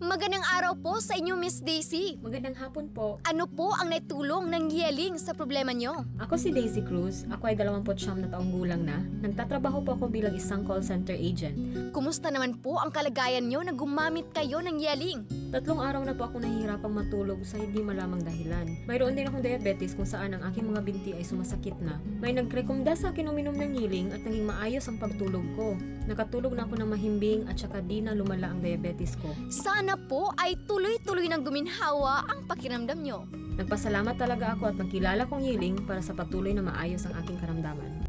Magandang araw po sa inyo, Miss Daisy. Magandang hapon po. Ano po ang naitulong ng Yeling sa problema nyo? Ako si Daisy Cruz. Ako ay dalawampu't siyam na taong gulang na. Nagtatrabaho po ako bilang isang call center agent. Kumusta naman po ang kalagayan nyo na gumamit kayo ng Yeling? Tatlong araw na po ako nahihirapang matulog sa hindi malamang dahilan. Mayroon din akong diabetes kung saan ang aking mga binti ay sumasakit na. May nagrekomenda sa akin uminom ng Yeling at naging maayos ang pagtulog ko. Nakatulog na ako ng mahimbing at saka di na lumala ang diabetes ko. Sana po ay tuloy-tuloy nang guminhawa ang pakiramdam nyo. Nagpasalamat talaga ako at nagkilala kong Yeling para sa patuloy na maayos ang aking karamdaman.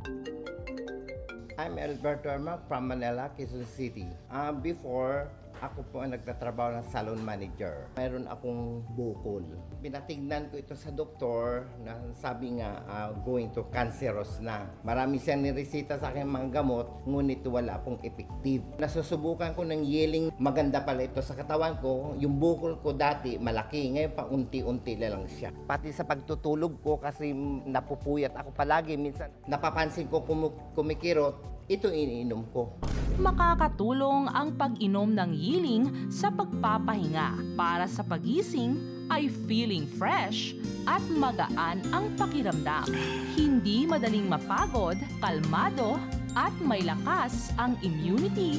I'm Elbert Dormac from Manila, Quezon City. Ah, before, ako po ang nagtatrabaho ng salon manager. Mayroon akong bukol. Pinatignan ko ito sa doktor na sabi nga, ah, going to cancerous na. Marami siyang niresita sa akin mga gamot, ngunit wala pong effective. Nasusubukan ko ng Yeling, maganda pala ito sa katawan ko. Yung bukol ko dati, malaki. Ngayon, paunti-unti na lang siya. Pati sa pagtutulog ko, kasi napupuyat ako palagi. Minsan, napapansin ko kumu- kumikirot, ito iniinom ko. Makakatulong ang pag-inom ng Yeling sa pagpapahinga. Para sa pagising ay feeling fresh at magaan ang pakiramdam. Hindi madaling mapagod, kalmado, at may lakas ang immunity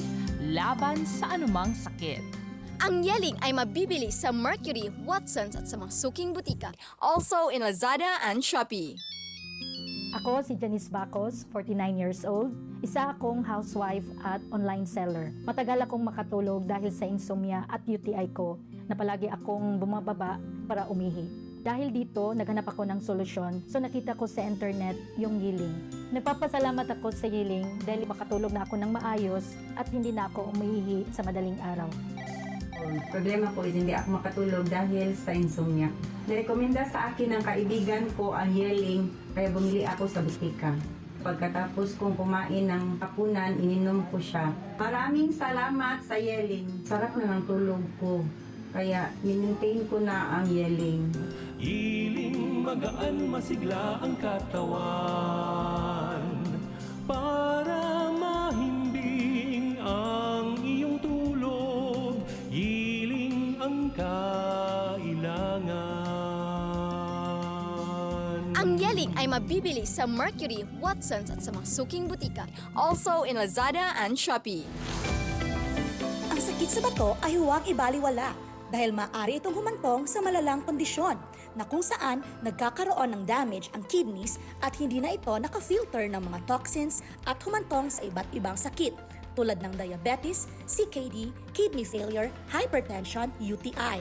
laban sa anumang sakit. Ang Yeling ay mabibili sa Mercury, Watsons at sa mga suking butika. Also in Lazada and Shopee. Ako si Janice Bacos, forty-nine years old. Isa akong housewife at online seller. Matagal akong makatulog dahil sa insomnia at U T I ko na palagi akong bumababa para umihi. Dahil dito, naghanap ako ng solusyon. So nakita ko sa internet yung Yeling. Nagpapasalamat ako sa Yeling dahil makatulog na ako ng maayos at hindi na ako umiihi sa madaling araw. Ang problema ko is hindi ako makatulog dahil sa insomnia. Nirekomenda sa akin ng kaibigan ko ang Yeling, kaya bumili ako sa butika. Pagkatapos kong kumain ng hapunan, ininom ko siya. Maraming salamat sa Yeling. Sarap na ng tulog ko. Kaya minentain ko na ang Yeling. Yeling magaan masigla ang katawan. Para mahimbing ang iyong tulog, Yeling ang kailangan. Ang Yeling ay mabibili sa Mercury, Watsons at sa mga suking butika. Also in Lazada and Shopee. Ang sakit sa bato ay huwag ibaliwala dahil maaari itong humantong sa malalang kondisyon na kung saan nagkakaroon ng damage ang kidneys at hindi na ito naka-filter ng mga toxins at humantong sa iba't ibang sakit tulad ng diabetes, C K D, kidney failure, hypertension, U T I.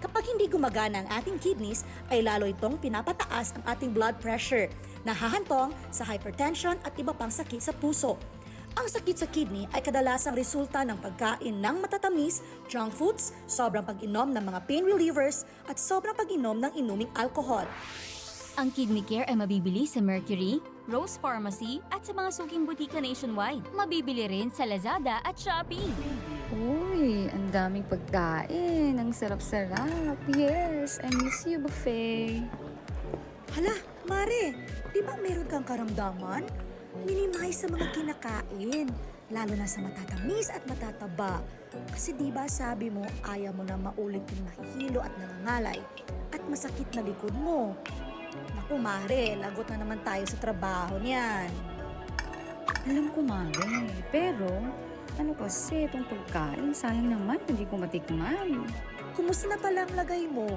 Kapag hindi gumagana ang ating kidneys, ay lalo itong pinapataas ang ating blood pressure, nahahantong sa hypertension at iba pang sakit sa puso. Ang sakit sa kidney ay kadalasang resulta ng pagkain ng matatamis, junk foods, sobrang pag-inom ng mga pain relievers, at sobrang pag-inom ng inuming alcohol. Ang Kidney Care ay mabibili sa Mercury, Rose Pharmacy at sa mga suking butika nationwide. Mabibili rin sa Lazada at Shopee. Uy, ang daming pagkain. Ang sarap-sarap. Yes, I miss you, buffet. Hala, Mare, di ba meron kang karamdaman? Minimize sa mga kinakain, lalo na sa matatamis at matataba. Kasi di ba sabi mo, ayaw mo na maulit yung nahihilo at nangangalay at masakit na likod mo. Naku, Mare, lagot na naman tayo sa trabaho niyan. Alam ko, Mare. Pero, ano kasi itong pagkain? Sayang naman, hindi ko matikman. Kumusta na pala ang lagay mo?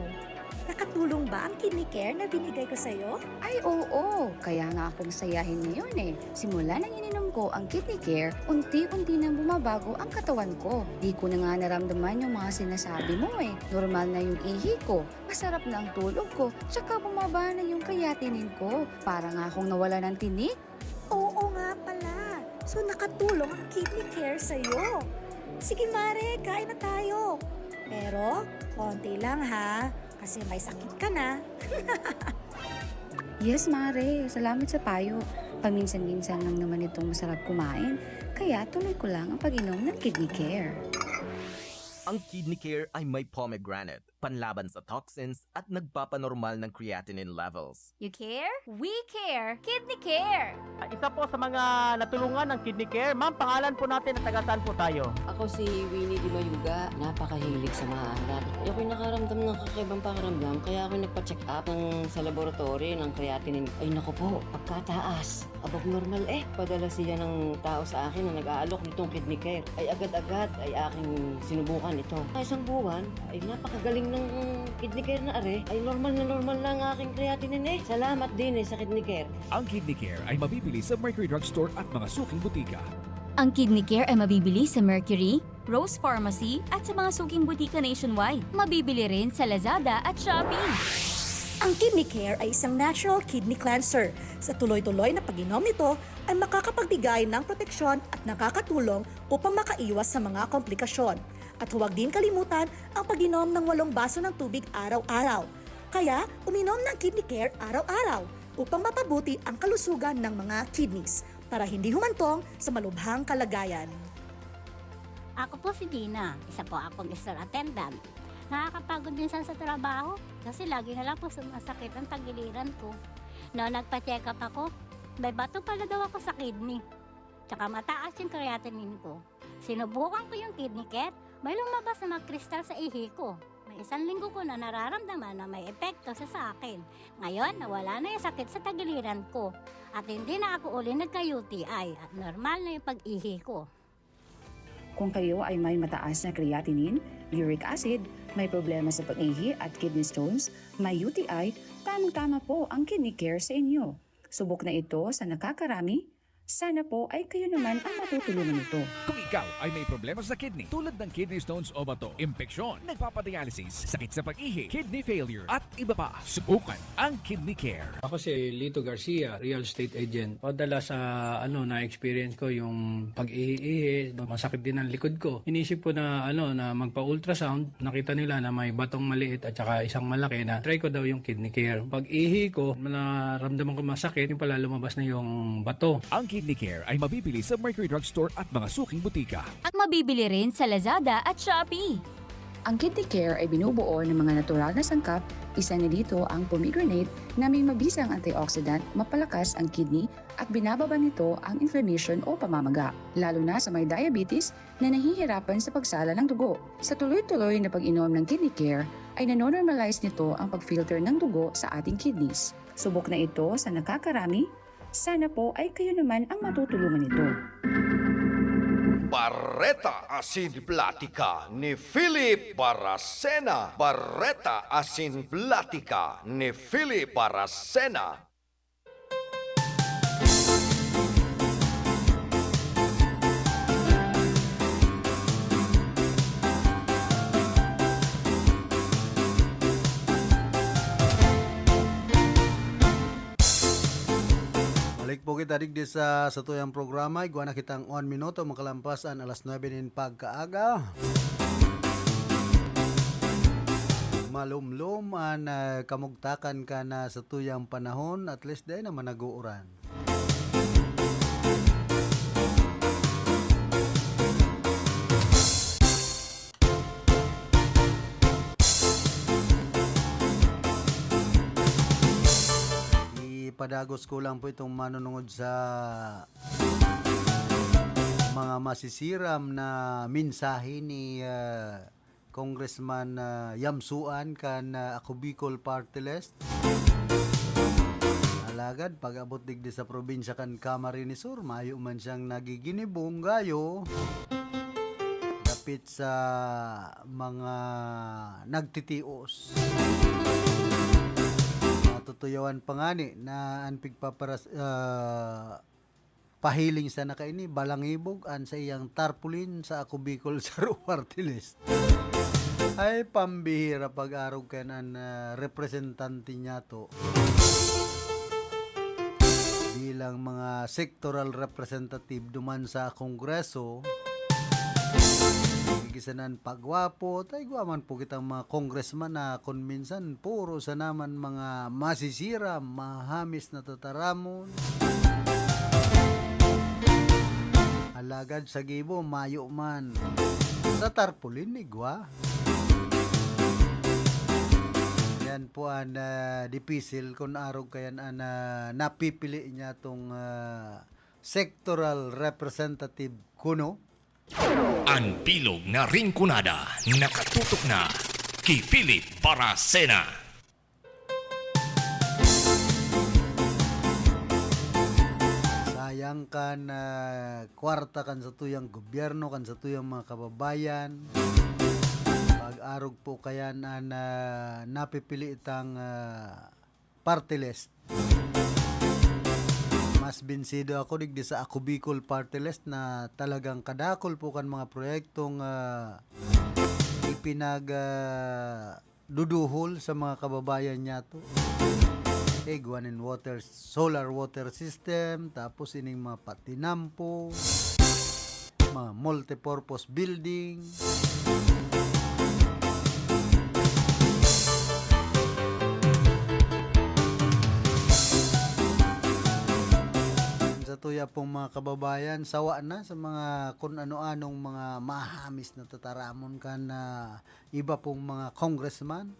Nakatulong ba ang kidney care na binigay ko sa'yo? Ay, oo. Kaya nga akong sayahin ngayon eh. Simula nang ininom ko ang Kidney Care, unti-unti nang bumabago ang katawan ko. Di ko na nga naramdaman yung mga sinasabi mo eh. Normal na yung ihi ko, masarap na ang tulog ko, tsaka bumaba na yung creatinine ko. Para nga akong nawala ng tinik. Oo nga pala. So nakatulong ang kidney care sa'yo. Sige Mare, kain na tayo. Pero konti lang ha, kasi may sakit ka na. Yes, Mare. Salamat sa payo. Paminsan-minsan lang naman itong masarap kumain. Kaya tuloy ko lang ang pag-inom ng Kidney Care. Ang Kidney Care ay may pomegranate, panlaban sa toxins at nagpapanormal ng creatinine levels. You care? We care! Kidney Care! Isa po sa mga natulungan ng Kidney Care. Ma'am, pangalan po natin at taga saan po tayo? Ako si Winnie Di Mayuga, napakahilig sa maalat. Ako'y nakaramdam ng kakaibang pakiramdam, kaya ako nagpa-check up ng, sa laboratory ng creatinine. Ay naku po, pagkataas. Abagnormal eh. Padala siya ng tao sa akin na nag-aalok nitong Kidney Care. Ay agad-agad ay aking sinubukan ito. Sa isang buwan, ay napakagaling ng Kidney Care na are. Ay normal na normal na ang aking creatinine eh. Salamat din eh sa Kidney Care. Ang Kidney Care ay mabibili sa Mercury Drugstore at mga suking butika. Ang Kidney Care ay mabibili sa Mercury, Rose Pharmacy at sa mga suking butika nationwide. Mabibili rin sa Lazada at Shopee. Ang Kidney Care ay isang natural kidney cleanser. Sa tuloy-tuloy na pag-inom nito ay makakapagbigay ng proteksyon at nakakatulong upang makaiwas sa mga komplikasyon. At huwag din kalimutan ang pag-inom ng walong baso ng tubig araw-araw. Kaya, uminom ng Kidney Care araw-araw upang mapabuti ang kalusugan ng mga kidneys para hindi humantong sa malubhang kalagayan. Ako po si Dina, isa po akong store attendant. Nakakapagod minsan sa trabaho kasi lagi na lang po sumasakit ang tagiliran ko. No, nagpa-check up ako, may bato pala daw ako sa kidney. Tsaka mataas yung creatinine ko. Sinubukan ko yung Kidney Care, may lumabas na mga kristal sa ihi ko. May isang linggo ko na nararamdaman na may epekto sa sa akin. Ngayon, nawala na yung sakit sa tagiliran ko. At hindi na ako uli nagka-U T I at normal na yung pag-ihi ko. Kung kayo ay may mataas na creatinine, uric acid, may problema sa pag-ihi at kidney stones, may U T I, tamang-tama po ang Kidney Care sa inyo. Subok na ito sa nakakarami. Sana po ay kayo naman ang matutulungan nito. Kung ikaw ay may problema sa kidney tulad ng kidney stones o bato, impeksyon, nagpapadialysis, sakit sa pag-ihi, kidney failure, at iba pa, subukan ang Kidney Care. Ako si Lito Garcia, real estate agent. Padala sa ano na experience ko yung pag-ihi-ihi, masakit din ang likod ko. Inisip ko na ano na magpa-ultrasound, nakita nila na may batong maliit at saka isang malaki na try ko daw yung Kidney Care. Pag-ihi ko, naramdaman ko masakit, yung pala lumabas na yung bato. Ang Kidney Care ay mabibili sa Mercury Drugstore at mga suking butika. At mabibili rin sa Lazada at Shopee. Ang Kidney Care ay binubuo ng mga natural na sangkap, isa na dito ang pomegranate na may mabisang antioxidant, mapalakas ang kidney at binababa nito ang inflammation o pamamaga, lalo na sa may diabetes na nahihirapan sa pagsala ng dugo. Sa tuloy-tuloy na pag-inom ng Kidney Care ay nanonormalize nito ang pag-filter ng dugo sa ating kidneys. Subok na ito sa nakakarami. Sana po ay kayo naman ang matutulungan nito. Bareta asin Platika ni Philip Baracena. Bareta asin Platika ni Philip Baracena. Balik po kita digdi sa satuyang programa. Igwa na kitang one minuto makalampas an alas nuebe nin pagkaaga. Malumlom an, ah, kamugtakan kan, ah, satuyang panahon, at least dai naman nag-uuran. Ipadagos ko lang po itong manunungod sa mga masisiram na mensahe ni, ah, Congressman, ah, Yam Suan kan, ah, Ako Bicol Party List. Alagad, pag-abot digdi sa probinsya kan Camarines Sur, mayo man siyang nagiginibong gayo dapit sa mga nagtitios. Natutuyawan pa ngani na an pigpaparas-, ah, pahiling sana kaini, balangibog an saiyang tarpaulin sa Ako Bicol Saro Party List. Ay, pambihira pag-arog kan an, ah, representante niyato bilang mga sectoral representative duman sa Kongreso. Gigisanan pagwapo, ta igwa man po kitang mga congressman na kun minsan puro sana man mga masisiram, mahamis na tataramon. Alagad sa gibo, mayo man. Sa tarpaulin, igwa. Yan po an, ah, dipisil kun arog kayan an, ah, napipili niya tong, ah, sectoral representative kuno. An bilog na Rinconada, nakatutok na ki Philip Baracena. Sayang kan, ah, kwarta kan satuyang gobyerno, kan satuyang mga kababayan. Pag-arog po kayan an, ah, napipili itang, ah, party list. Mas binsido ako digdi sa Ako Bicol Party List na talagang kadakol po kan mga proyektong, ah, ipinag, ah, duduhol sa mga kababayan niyato. Igwa nin water, solar water system, tapos ining mga patinampo, mga multipurpose building. Sa tuya pong mga kababayan, sawa na sa mga kun ano-anong mga mahamis na tataramon kan, ah, iba pong mga congressman.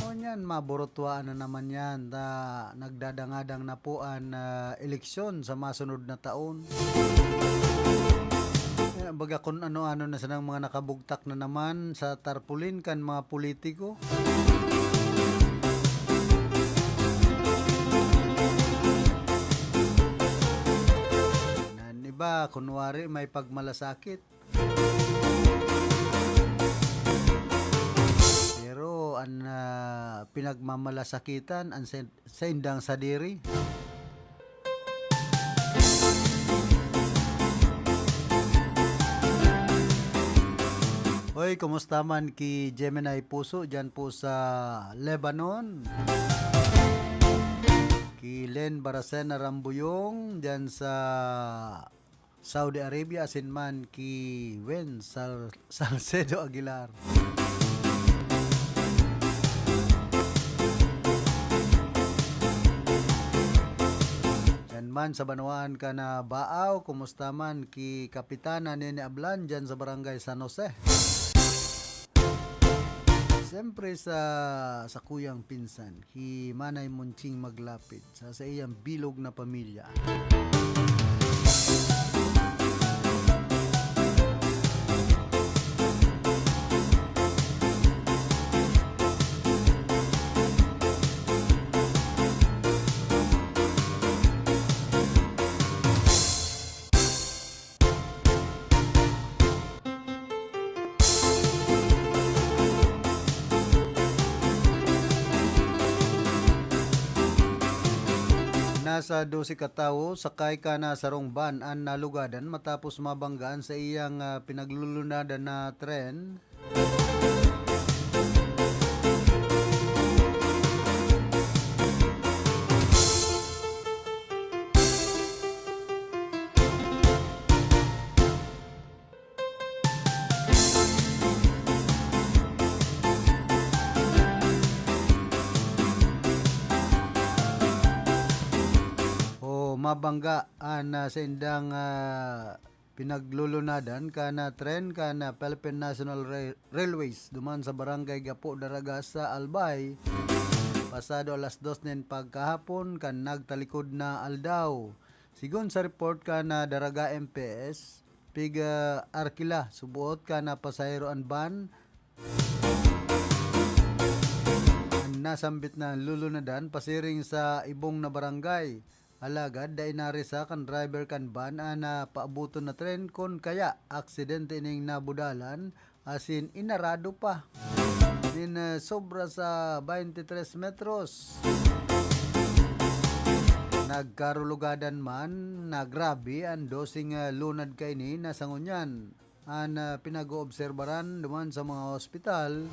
O niyan, maburutuaan na naman yan. Da, nagdadangadang na po an, ah, eleksyon sa masunod na taon. Kaya baga kun ano-ano na sanang mga nakabugtak na naman sa tarpaulin kan mga politiko. Nan iba, kunwari may pagmalasakit. Pero an, ah, pinagmamalasakitan, an sen-, saindang sadiri. Hoy, kumusta man ki Gemini Puso diyan po sa Lebanon? Ki Len Baracena Rambuyong diyan sa Saudi Arabia, asin man ki Wen Sal-, Salcedo Aguilar. Diyan man sa banwaan kan Baao, kumusta man ki Kapitana Nene Ablan diyan sa Barangay San Jose? Siyempre sa, sa kuyang pinsan, ki Manay Monching Maglapid. Sa saiyang bilog na pamilya. Nasa dose katawo sakay kan sarong van an nalugadan matapos mabanggaan sa iyang, ah, pinaglulunadan na tren. O mabangga an, ah, saindang, ah, pinaglulunadan kan, ah, tren kan, ah, Philippine National Rail-, Railways duman sa Barangay Gapo, Daraga sa Albay, pasado alas dos nin pagkahapon kan nagtalikod na aldaw. Sigon sa report kan, ah, Daraga M P S, pig-arkila, suboot kan, ah, pasahero an van, an nasambit na lulunadan pasiring sa ibong na barangay. Alagad dai narisa kan driver kan van an, ah, paaboton na tren, kun kaya aksidente ining nabudalan asin inarado pa nin, ah, sobra sa baynte tres metros. Nagkarulugadan man na grabe an doseng, ah, lunad kaini na sa ngunyan an, ah, pinag-oobserbaran duman sa mga ospital,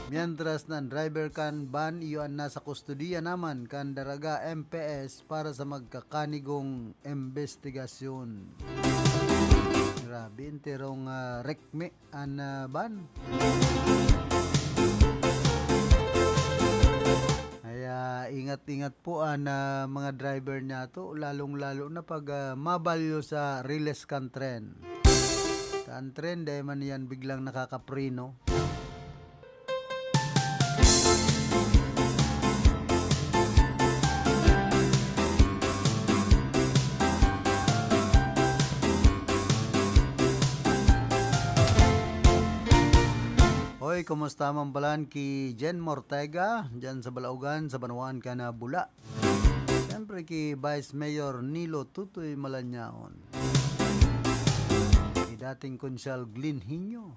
mientras na an driver kan van iyo an nasa kustodiya naman kan Daraga M P S para sa magkakanigong imbestigasyon. Grabe, enterong, ah, rekme an, ah, van. Kaya, ingat Ingat-ingat po an, ah, mga driver niyato, lalong-lalo na pag, ah, mabalyo sa riles kan tren. Sa an tren, dai man yan biglang nakakapreno. Hoy, kumusta man palan ki Jen Mortega, dyan sa Balaogan, sa banwaan kan Bula? Siyempre, ki Vice Mayor Nilo Tutoy Malanyaon. Ki dating Konsyal Glenn Hinyo.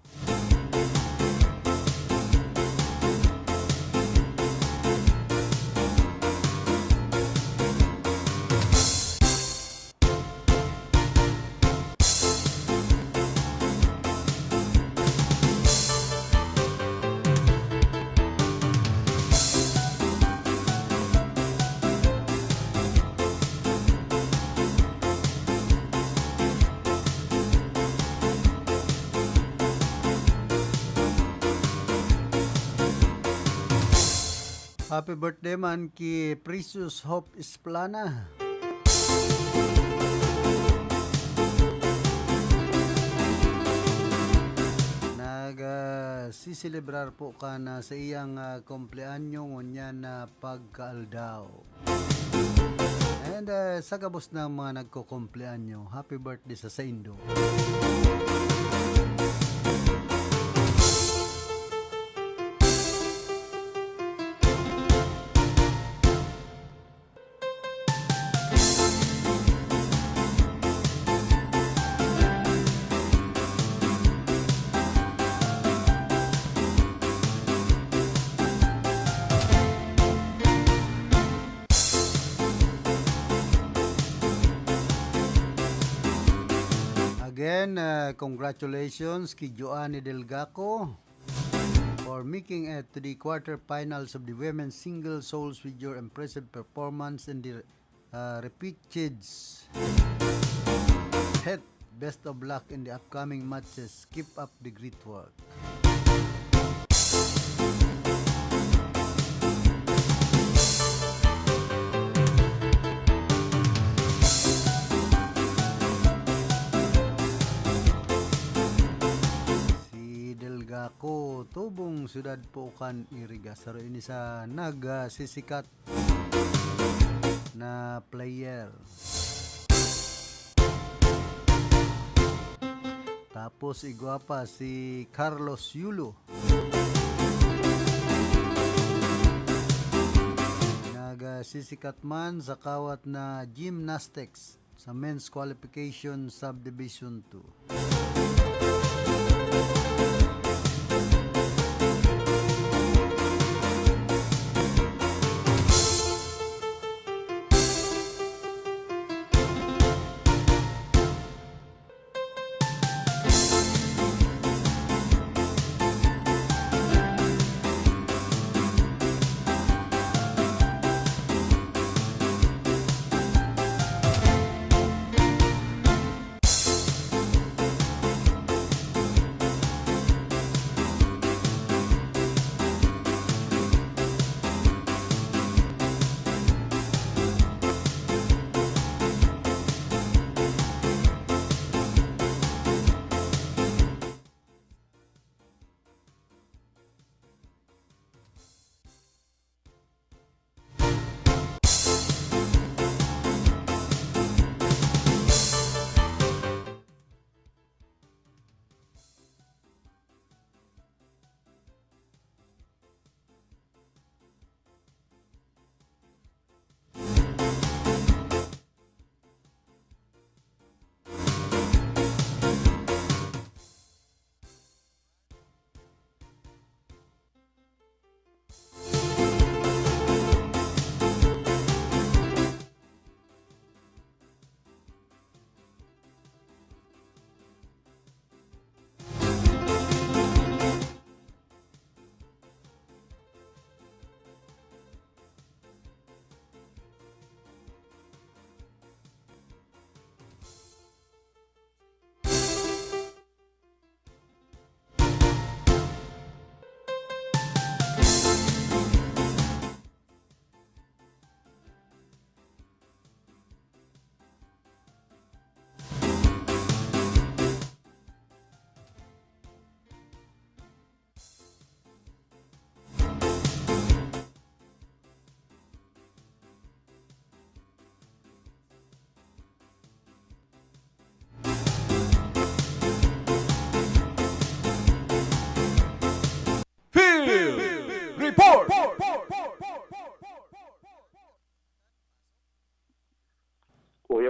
Happy birthday man ki Precious Hope Esplana. Nag, ah, siselebrar po kan, ah, sa iyang, ah, kumpleanyo ngunyan na pagkaaldaw. And, ah, sa gabos ng mga nagkukumpleanyo, happy birthday sa saindo. Again, uh, congratulations ki Joanne Delgaco for making it to the quarterfinals of the women's single souls with your impressive performance in the, uh, repechage. Hit, best of luck in the upcoming matches. Keep up the great work. Si Delgaco, tubong syudad po kan Iriga. Saro ini sa nag, ah, sisikat na player. Tapos igwa pa si Carlos Yulo. Nagsisikat man sa kawat na gymnastics sa men's qualification subdivision two.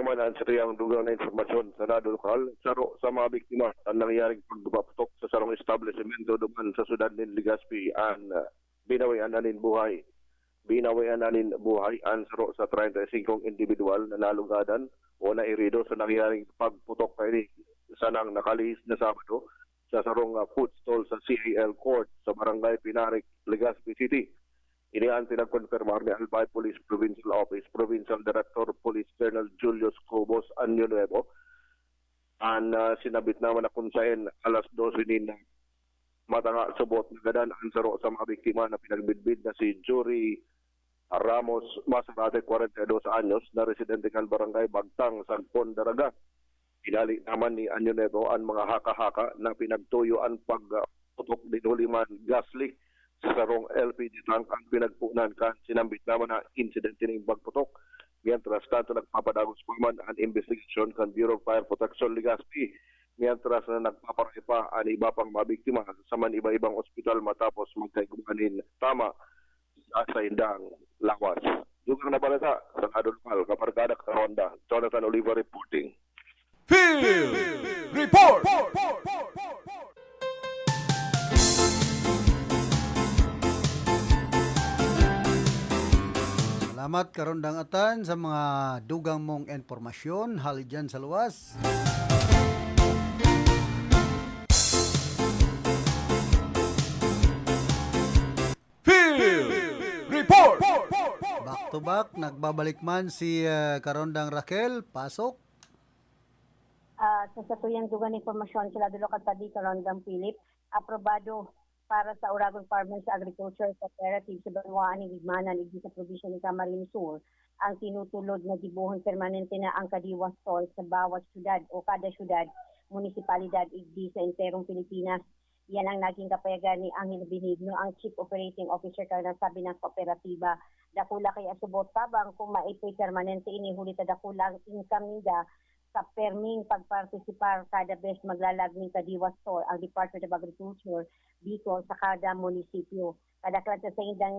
Panan sa tuyang dugang na impormasyon sa Radyo Lokal, saro sa mga biktima sa nangyaring pagpaputok sa sarong establisimento duman sa syudad nin Legazpi an, ah, binawian na nin buhay. Binawian na nin buhay an saro sa treinta y cinco individual na nalugadan o naherido sa nangyaring pagputok kaini sanang nakalihis na Sabado sa sarong, ah, food stall sa C I L Court sa Barangay Pinarik, Legazpi City. Ini an pinagkonfirmar ni Albay Police Provincial Office Provincial Director Police Colonel Julius Cobos Año Nuevo. An, ah, sinabit naman na kung saen alas dose nin matanga subot nagadan an saro sa mga biktima na pinagbidbid na si Jory Ramos Masarate, kwarenta y dos anyos, na residente kan Barangay Bagtang, Sagpon, Daraga. Hinali naman ni Año Nuevo an mga haka-haka na pinagtuyo an pagputok nin huli man gas leak sa sarong L P G tank ang pinagponan kan sinambit naman na insidente nin pagputok. Mientras tanto, nagpapadagos pa man an imbestigasyon kan Bureau of Fire Protection Legazpi, mientras na nagpaparay pa an iba pang mga biktima sa man iba-ibang ospital matapos magkaigwa nin tama sa saindang lawas. Dugang na balita sa Radyo Lokal, Kabarkada Karonda, Jonathan Oliva reporting. Field Report! Salamat, Karondang Atan, sa mga dugang mong impormasyon hali dyan sa luwas. Field Report! Back to back, nagbabalik man si, ah, Karondang Raquel. Pasok. Ah, sa satuyang dugang na impormasyon, sila dulo ka tabi, Karondang Philip, aprobado para sa Oragon Farmers Agriculture Cooperative sa banwaan nin Igmanan, igdi sa probinsya nin Camarines Sur, ang tinutulod na gibohon permanente na ang Kadiwa Store sa bawat syudad o kada syudad, munisipalidad, igdi sa enterong Pilipinas. Iyan ang naging kapayagan ni Angel Benigno, ang Chief Operating Officer kan nasabing kooperatiba. Dakula kaya subot tabang kung maitoy permanente ini, huli ta dakula ang income ninda sa perming pagpartisipar kada bes maglalag nin Kadiwa Store ang Department of Agriculture, Bicol, sa kada munisipyo. Kadaklan sa saindang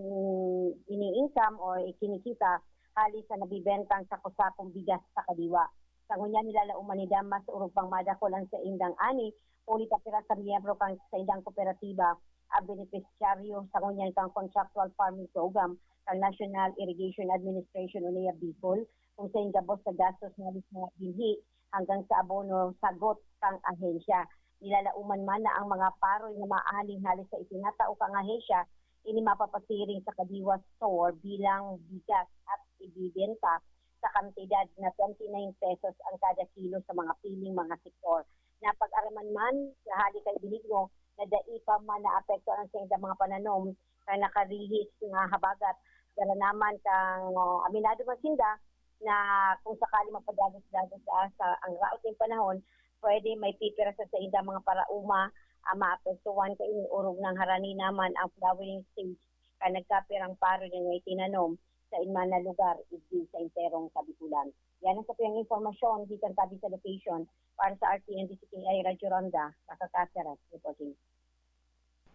ini-income o ikinikita hali sa nabibentang sako-sakong bigas sa Kadiwa. Sa ngunyan, nilalauman ninda mas orog pang madakul ang saindang ani, huli ta pira sa miyembro kan saindang kooperatiba ang benepisyaryo sa ngunyan kan contractual farming program kan National Irrigation Administration o NIA Bicol, kung sain gabos sa gastos hali sa mga binhi hanggang sa abono sagot kan ahensya. Nilalauman man na ang mga paroy na maaling hali sa itinatao kan ahensya, ini mapapasiring sa Kadiwa Store bilang bigas at ibibenta sa kantidad na twenty nine pesos ang kada kilo sa mga piling mga sektor. Napag-araman man na hali kay Benigno na dai pa man naapektuhan ang saindang mga pananom kan nakalihis na habagat. Dara naman kan, ah, aminado man sinda na kung sakali mapadagos-dagos sa, sa ang raot nin panahon, pwede may pipira sa saindang mga paraoma ang maapektuhan kaini, orog nang harani naman ang flowering stage kan nagkapirang paroy na itinanom sa inman na lugar, igdi sa enterong Kabikulan. Yan ang satuyang impormasyon gikan tabi sa location. Para sa R T N D C K I Radyo Ronda, Kaka Caceres reporting.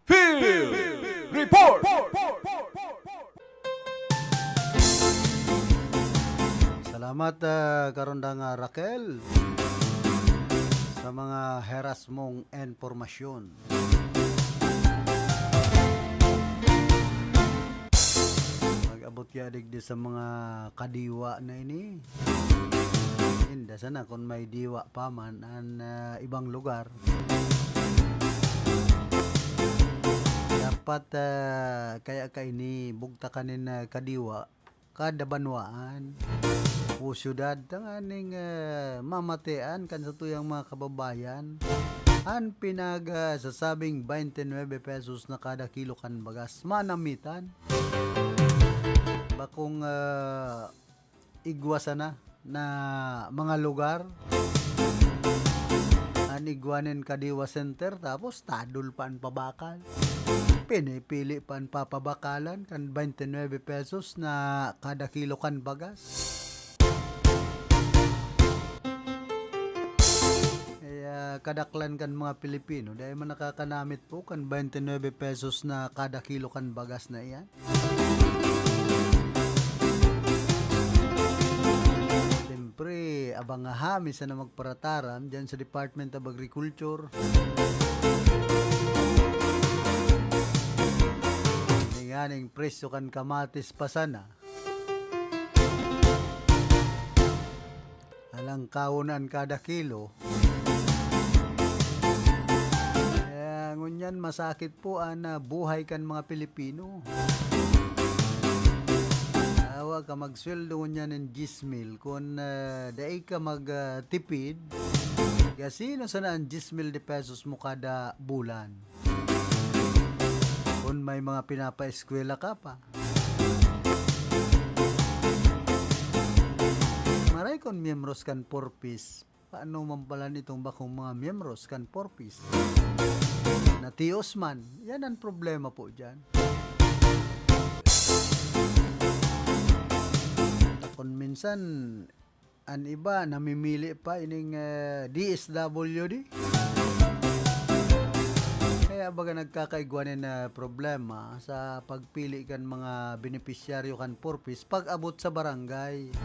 Field Report! Salamat, ah, Karondang, ah, Raquel, sa mga heras mong impormasyon. Mag-abot kaya digdi sa mga Kadiwa na ini. Inda sana kung may diwa pa man an, ah, ibang lugar. Dapat, ah, kaya kaini bugtakan nin, ah, Kadiwa kada banwaan o syudad, tanganing, ah, mamatean kan satuyang mga kababayan an pinagsasabing twenty nine pesos na kada kilo kan bagas. Manamitan. Bakong, ah, igwa sana na mga lugar. An igwa nin Kadiwa Center, tapos tadol pa an pabakal. Pinipili pa an papabakalan kan twenty nine pesos na kada kilo kan bagas. Kaya kadaklan kan mga Pilipino, dai man nakakanamit po kan twenty nine pesos na kada kilo kan bagas na iyan. Siyempre, Abang nga ha, minsan na magparataram dyan sa Department of Agriculture. Ini nga ning presyo kan kamatis pa sana. Alang kawon an kada kilo. Kaya ngunyan masakit po an, ah, buhay kan mga Pilipino. Awa ka magsweldo ngunyan ng diyes mil kun, ah, dai ka mag, ah, tipid. Kaya sino sana ang diyes mil de pesos mo kada bulan? Kun may mga pinapaeskwela ka pa. Maray kun miyembros kan Four Ps, paano man pala nitong bakong mga miyembros kan Four Ps? Natios man, yan ang problema po dyan. Kun minsan, an iba namimili pa ining, eh, D S W D. Kaya baga nagkakaigwa nin, eh, problema sa pagpili kan mga benepisyaryo kan Four Ps pag-abot sa barangay.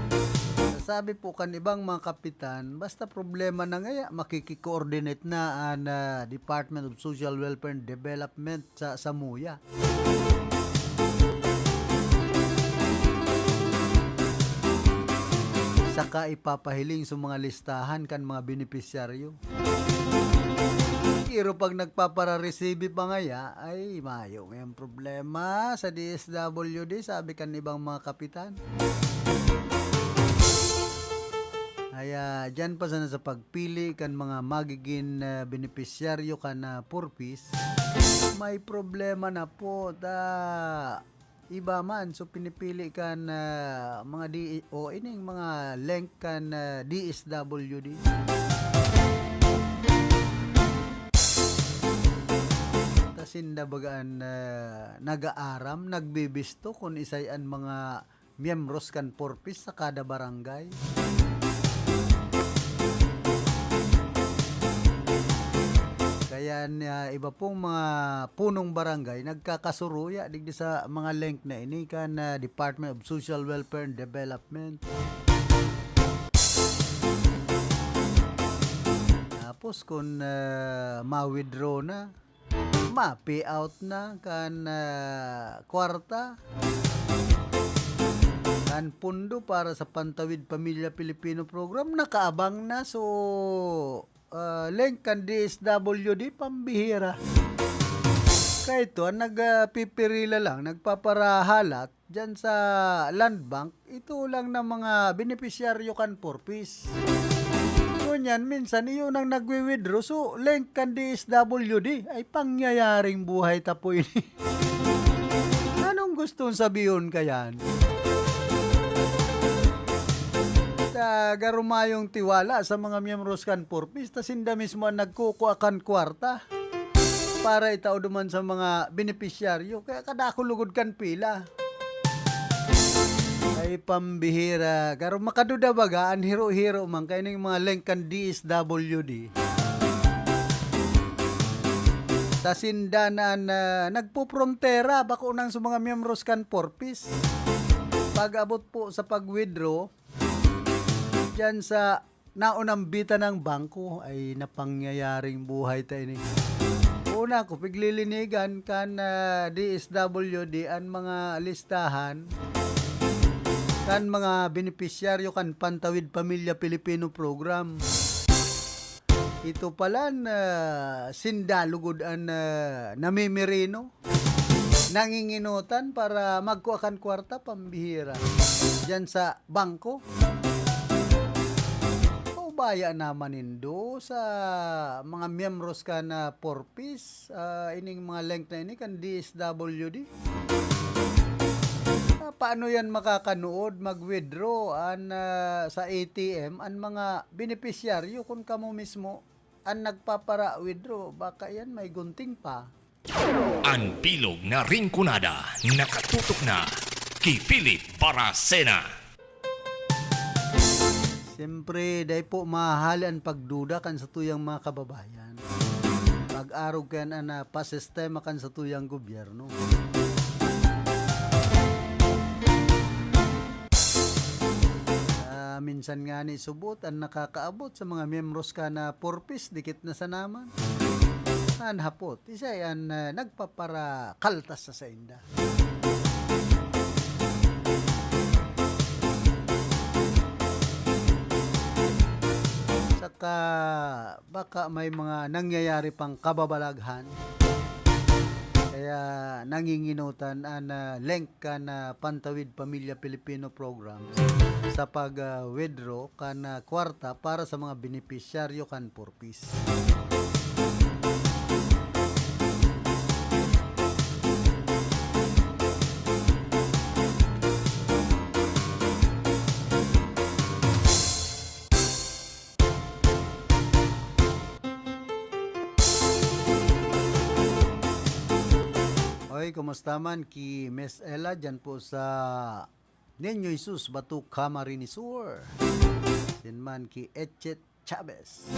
Sabi po kan ibang mga kapitan, basta problema na ngaya, makiki-coordinate na an, ah, Department of Social Welfare and Development sa, sa MOYA. Saka ipapahiling sa mga listahan kan mga benepisyaryo. Pero pag nagpapara-receive pa ngaya, ay, mayo ngayang problema sa D S W D, sabi kan ibang mga kapitan. Kaya, dyan pa sana sa pagpili kan mga magiging, ah, benepisyaryo kan, ah, Four Ps, may problema na po ta iba man. So, pinipili kan, ah, mga D-, o ining mga link kan, ah, D S W D. Ta sinda baga an, ah, nag-aaram, nagbibisto kun isay an mga miyembros kan Four Ps sa kada barangay. Kaya niya, iba pong mga punong barangay nagkakasuruya digdi sa mga link na ini kan, ah, Department of Social Welfare and Development. Tapos kung, ah, ma-withdraw na, ma-pay out na kan, ah, kwarta, kan pondo para sa Pantawid Pamilya Pilipino Program, nakaabang na. So, ah, link kan D S W D, pambihira. Kaya ito, ang nagpipirila lang, nagpaparahalat, diyan sa Land Bank, ito lang na mga benepisyaryo kan Four Ps. Ngunyan, minsan iyo nang nagwi-withdraw, so link kan D S W D. Ay, pangyayaring buhay ta po ini. Anong gustong sabihon kayan? Sa garumayong tiwala sa mga miyembros kan Four Ps, ta sinda mismo ang nagkukua kan kwarta para itao duman sa mga benepisyaryo. Kaya kadako lugod kan pila. Ay, pambihira. Garo makaduda baga, an hiro-hiro man kaining mga link kan D S W D. Ta sinda na an, ah, nagpoprontera, bako nang sa mga miyembros kan Four Ps. Pag-abot po sa pag-withdraw, diyan sa naunambitan ng bangko, ay napangyayaring buhay ta ini. Una ko, piglilinigan kan, ah, D S W D an mga listahan kan mga benepisyaryo kan Pantawid Pamilya Pilipino Program. Ito pala na sindalugod an, ah, namimirino, nanginginutan para magkua kan kwarta, pambihira. Diyan sa bangko. Paubaya naman nindo sa mga miyembros kan Four Ps, ah, ining mga link na ini kan D S W D. Ah, paano yan makakanuod, mag-withdraw an, ah, sa A T M, an mga benepisyaryo kun kamo mismo an nagpapara-withdraw? Baka yan may gunting pa. An bilog na Rinconada, nakatutok na ki Philip Baracena. Siyempre, dai po mahahali an pagduda kan satuyang mga kababayan. Pag-arog kan an, ah, pasistema kan satuyang gobyerno. Ah, Minsan ngani subot an nakakaabot sa mga miyembros kan Four Ps, dikit na sana man. An hapot, siisay an, ah, nagpaparakaltas sa sainda? Saka, baka may mga nangyayari pang kababalaghan. Kaya nanginginutan an, ah, link kan, ah, Pantawid Pamilya Pilipino Program sa pag, ah, withdraw kan, ah, kwarta para sa mga benepisyaryo kan Four Ps. Oy, kumusta man ki Miss Ella dyan po sa Niño Jesus, Bato, Camarines Sur? Asin man ki Echet Chavez.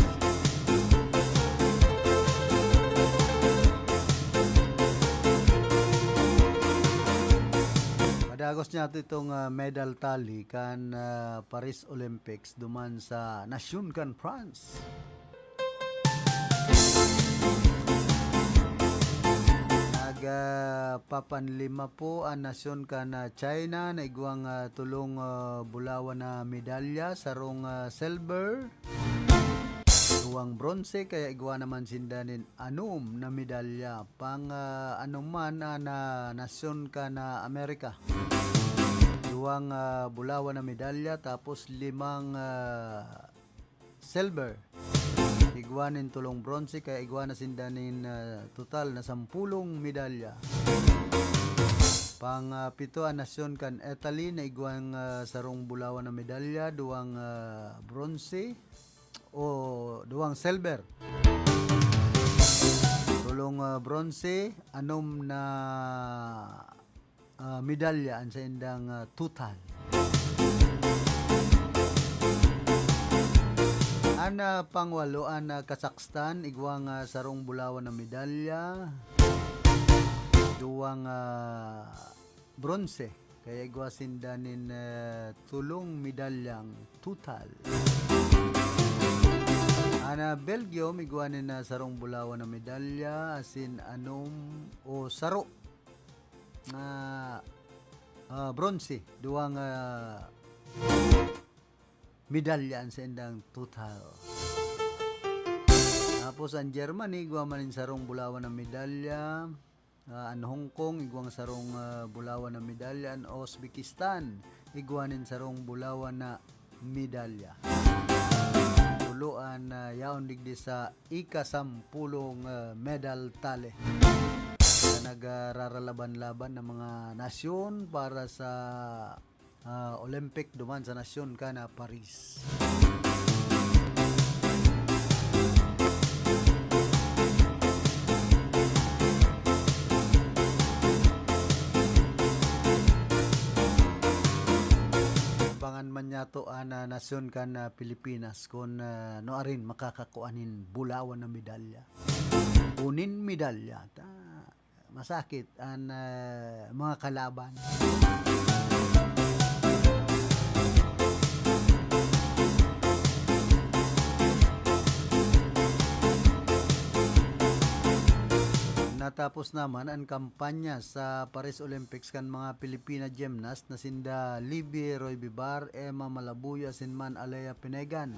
Padagos niya ito itong, ah, medal tally kan, ah, Paris Olympics duman sa nasyon kan France. Nag, ah, papanlima po an nasyon kan, ah, China na igwang, ah, tolong, ah, bulawan na medalya, sarong, ah, silver, duwang bronse, kaya igwa naman sinda nin anom na medalya. Pang, ah, anom man, ah, na nasyon kan, ah, Amerika. Duwang, ah, bulawan na medalya, tapos limang, ah, silver. Igwa nin tolong bronse, kaya igwa na sinda nin, ah, total na sampulong medalya. Pang, ah, pito an nasyon kan Italy na igwang, ah, sarong bulawan na medalya, duwang, ah, bronse o duwang silver. Tolong, ah, bronse, anom na ah, medalya an saindang, ah, total. An, ah, pangwalo, an, ah, Kazakhstan, igwang, ah, sarong bulawan na medalya, duwang, ah, bronse. Kaya igwa sinda nin, ah, tolong medalyang total. An, ah, Belgium, igwa nin, ah, sarong bulawan na medalya, asin anom o saro na, ah, bronse, duwang, ah, medalya an saindang total. Tapos an Germany, igwa man nin sarong bulawan na medalya. Ah, an Hong Kong, igwang sarong, ah, bulawan na medalya. An Uzbekistan, igwa nin sarong bulawan na medalya. Pulo an, ah, yaon digdi sa ikasampulong, ah, medal tally. Sa nagraralaban-laban na mga nasyon para sa, ah, Olympic duman sa nasyon kan Paris. Abangan man niyato an, ah, nasyon kan, ah, Pilipinas kun, ah, nuarin makakakua nin bulawan na medalya. O nin medalya, ta, masakit an, ah, mga kalaban. Natapos naman an kampanya sa Paris Olympics kan mga Pilipina gymnast na sinda Libby Roybebar, Emma Malabuyo, asin man Alea Pinegan.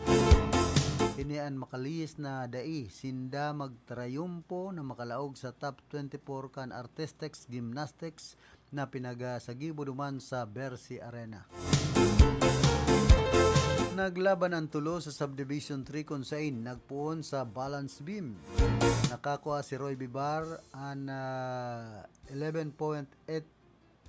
Ini an makalihis na dai sinda magtrayumpo na makalaog sa top twenty-four kan artistics gymnastics na pinagasagibo duman sa Bercy Arena. Naglaban an tulo sa Subdivision three kun sain nagpoon sa balance beam. Nakakua si Roybebar an, ah, eleven point eight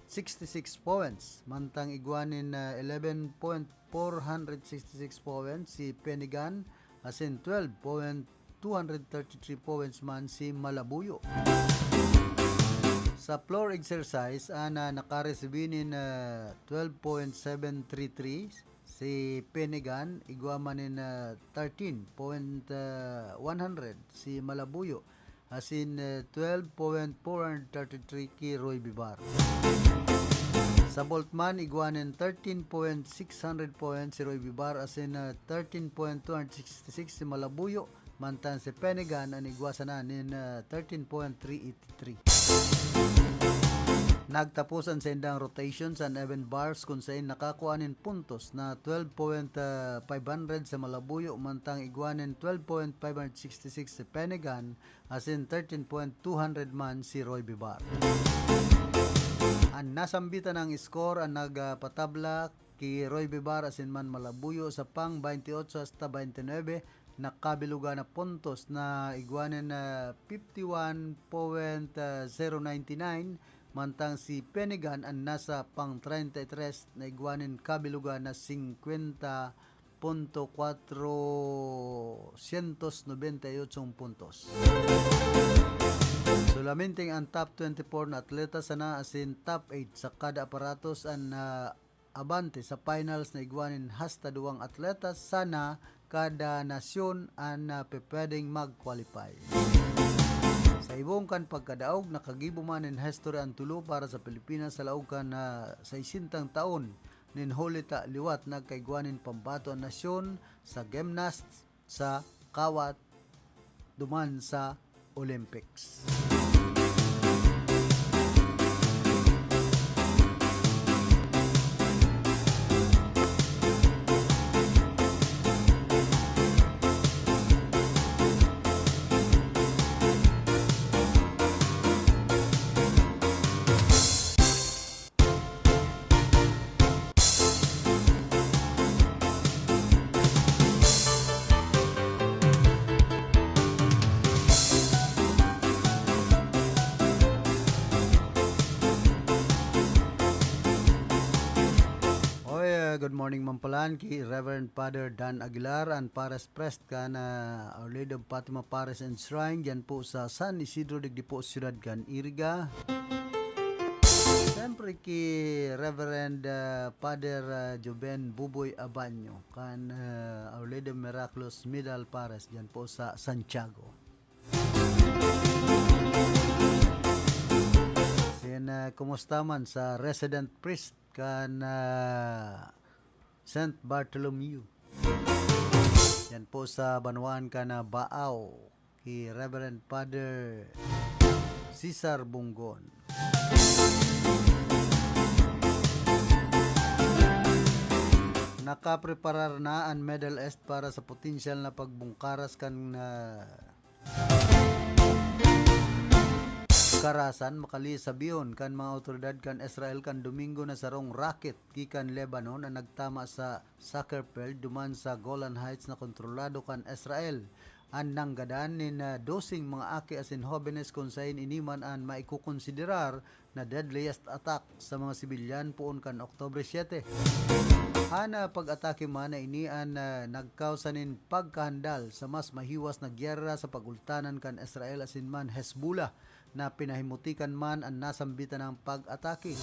sixty six points, mantang igwa nin, ah, eleven point four hundred sixty six points si Pinegan, asin twelve point two hundred thirty three points man si Malabuyo. Sa floor exercise, an, ah, nakaresibi nin, ah, twelve point seven three three si Pinegan, igwa man nin, ah, thirteen point one hundred si Malabuyo, asin, ah, twelve point four hundred thirty three ki Roybebar. Sa Boltman, igwa nin thirteen point six hundred points si Roy Bibar asin, ah, thirteen point two hundred sixty-six si Malabuyo, mantang si Penigan an igwa sana nin, ah, thirteen point three eighty-three. Nagtapos an saindang rotation sa Evan Bars kun sain nakakua nin puntos na twelve point five hundred sa Malabuyo, mantang igwa nin twelve point five hundred sixty-six si Penigan, asin thirteen point two hundred man si Roy Bibar. An nasambitan ang score an nagpatabla ki Roy Bibar asin man Malabuyo sa pang twenty-eight hasta twenty-nine na kabilugan na puntos na igwa nin, ah, fifty-one point zero ninety-nine, mantang si Penigan an nasa pang treinta y tres na igwa nin kabilugan na singkwenta punto kwatro syentos nobenta y ocho puntos. Solamente ang top twenty-four na atleta sana asin top eight sa kada aparatos an, ah, abante sa finals na igwa nin hasta duwang atleta sana kada nasyon an, ah, pepwedeng mag-qualify. Sa ibong kan pagkadaog, nakagibo man nin history an tulo para sa Pilipinas sa laog kan, ah, saysentang taon. Nin huli ta liwat nagkaigwa nin pambato an nasyon sa gymnasts sa kawat duman sa Olympics. Oy, ah, good morning, Mampalan, ki Reverend Father Dan Aguilar, an Pares Priest kan, ah, Our Lady of Fatima Parish and Shrine, diyan po sa San Isidro, digdi po siyudad kan Iriga. Siyempre, ki Reverend, ah, Father, ah, Joven Buboy Abanyo, kan, ah, Our Lady of Miraculous Middle Parish, diyan po sa Santiago. Sin, ah, kumusta man sa resident priest kan, ah, Saint Bartholomew? Yan po sa banwaan kan, ah, Baao, ki Reverend Father Cesar Bungon. Nakapreparar na an Middle East para sa potensyal na pagbungkaras kan, ah, karasan, makali sabihon kan mga awtoridad kan Israel kan Domingo na sarong rocket gikan Lebanon an nagtama sa soccer field duman sa Golan Heights na kontrolado kan Israel. An nanggadan nin, ah, doseng mga aki asin hobenes kun saen ini man an maikokonsiderar na deadliest attack sa mga sibilyan poon kan Oktubre siete. An, ah, pag-atake man na ini an, ah, nagkausa nin pagkahandal sa mas mahiwas na gyera sa pagultanan kan Israel asin man Hezbollah na pinahimutikan man an nasambitan na pag-atake.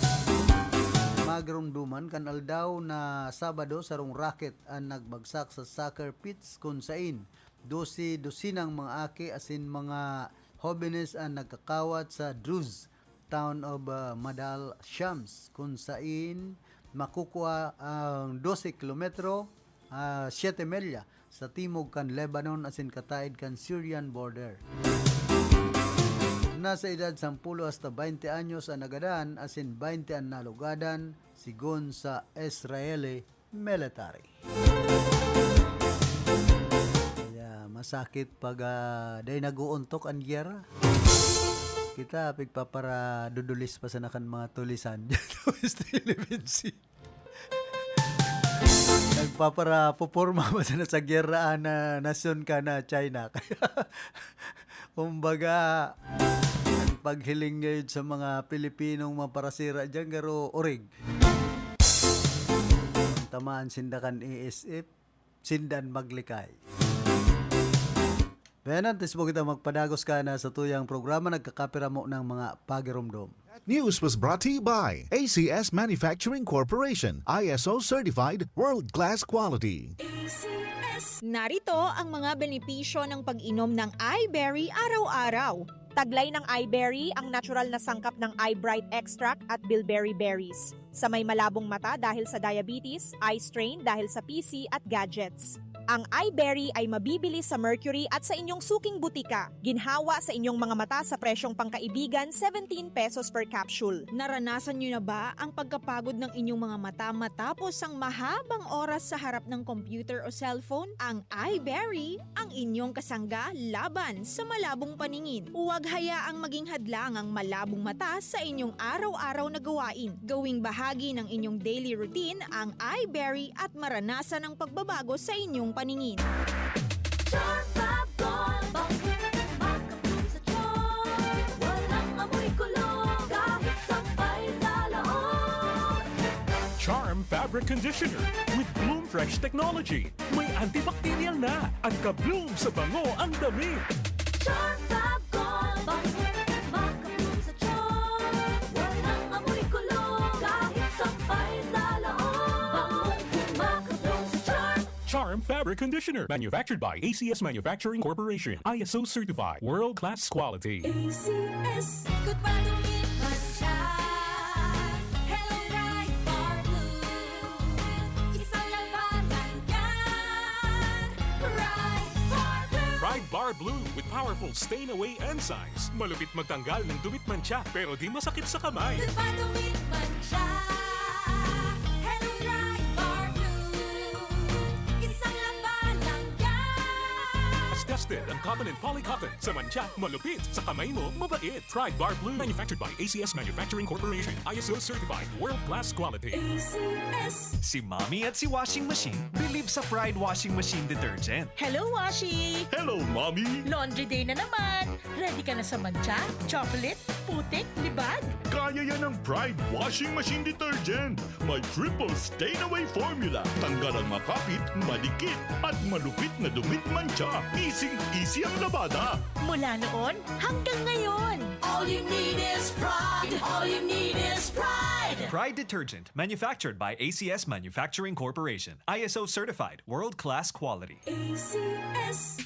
Magromdoman kan aldaw na Sabado, sarong rocket an nagbagsak sa soccer pitch kun sain dose dosenang mga aki asin mga hobenes an nagkakawat sa Druze, town of, ah, Madal Shams, kun sain makukua ang dose kilometro, ah, siyete milya, sa timog kan Lebanon asin kataed kan Syrian border. Nasa edad sampulo hasta baynte anyos an nagadan asin baynte an nalugadan, sigon sa Israeli military. Kaya masakit pag, ah, dai nag-uuntok an giyera. Kita, pigpaparadudulis pa sana kan mga tulisan dyan sa West Philippine Sea. Nagpaparapoporma pa sana sa giyera na nasyon kan China. Kaya, kumbaga, ang paghiling ngayon sa mga Pilipinong maparasira dyan, garo orig. Tamaan sinda kan A S F, sindan maglikay. Kaya nan, tisbo kita magpadagos ka na sa tuyang programa, nagkakapiramo ng mga pagiromdom. That news was brought to you by A C S Manufacturing Corporation, I S O certified, world-class quality. Narito ang mga benepisyo ng pag-inom ng iBerry araw-araw. Taglay ng Eyeberry ang natural na sangkap ng eyebright extract at bilberry berries sa may malabong mata dahil sa diabetes, eye strain dahil sa P C at gadgets. Ang Eyeberry ay mabibili sa Mercury at sa inyong suking butika. Ginhawa sa inyong mga mata sa presyong pangkaibigan, seventeen pesos per capsule. Naranasan nyo na ba ang pagkapagod ng inyong mga mata matapos ang mahabang oras sa harap ng computer o cellphone? Ang Eyeberry ang inyong kasangga laban sa malabong paningin. Huwag hayaang maging hadlang ang malabong mata sa inyong araw-araw na gawain. Gawing bahagi ng inyong daily routine ang Eyeberry at maranasan ang pagbabago sa inyong paningin. Charm Fab Gold, bangkong makabloom sa charm. Walang amoy kulog, kahit sampay sa loob. Charm Fabric Conditioner with Bloom Fresh Technology. May antibacterial na at ka-bloom sa bango ang damit. Charm Fab Gold, bangkong makabloom sa charm. Walang amoy kulog, kahit sampay sa loob. Bangkong makabloom sa charm. Charm Fabric Conditioner, manufactured by A C S Manufacturing Corporation, I S O certified, world class quality. A C S. Ikot pa, dumit man siya. Hello, Pride Bar Blue. Isang labanan yan. Pride Bar Blue. Pride Bar Blue with powerful stain away enzymes. Malupit magtanggal ng dumit mantsa, pero di masakit sa kamay. Ikot pa, dumit man siya. Hello, Pride Bar Blue. Isang labanan yan. Tested ang cotton and polycotton. Sa mantsa, malupit. Sa kamay mo, mabait. Pride Bar Blue. Manufactured by A C S Manufacturing Corporation. I S O certified. World class quality. A C S. Si Mommy at si Washing Machine bilib sa Pride Washing Machine Detergent. Hello, Washi! Hello, Mommy! Laundry day na naman! Ready ka na sa mantsa, chocolate, putik, libag? Kaya yan ng Pride Washing Machine Detergent. May triple stain away formula. Tanggal ang makapit, madikit, at malupit na dumit mantsa. Easy-easy ang labada. Mula noon hanggang ngayon. All you need is Pride. All you need is Pride. Pride Detergent, manufactured by A C S Manufacturing Corporation. I S O certified, world-class quality. A C S.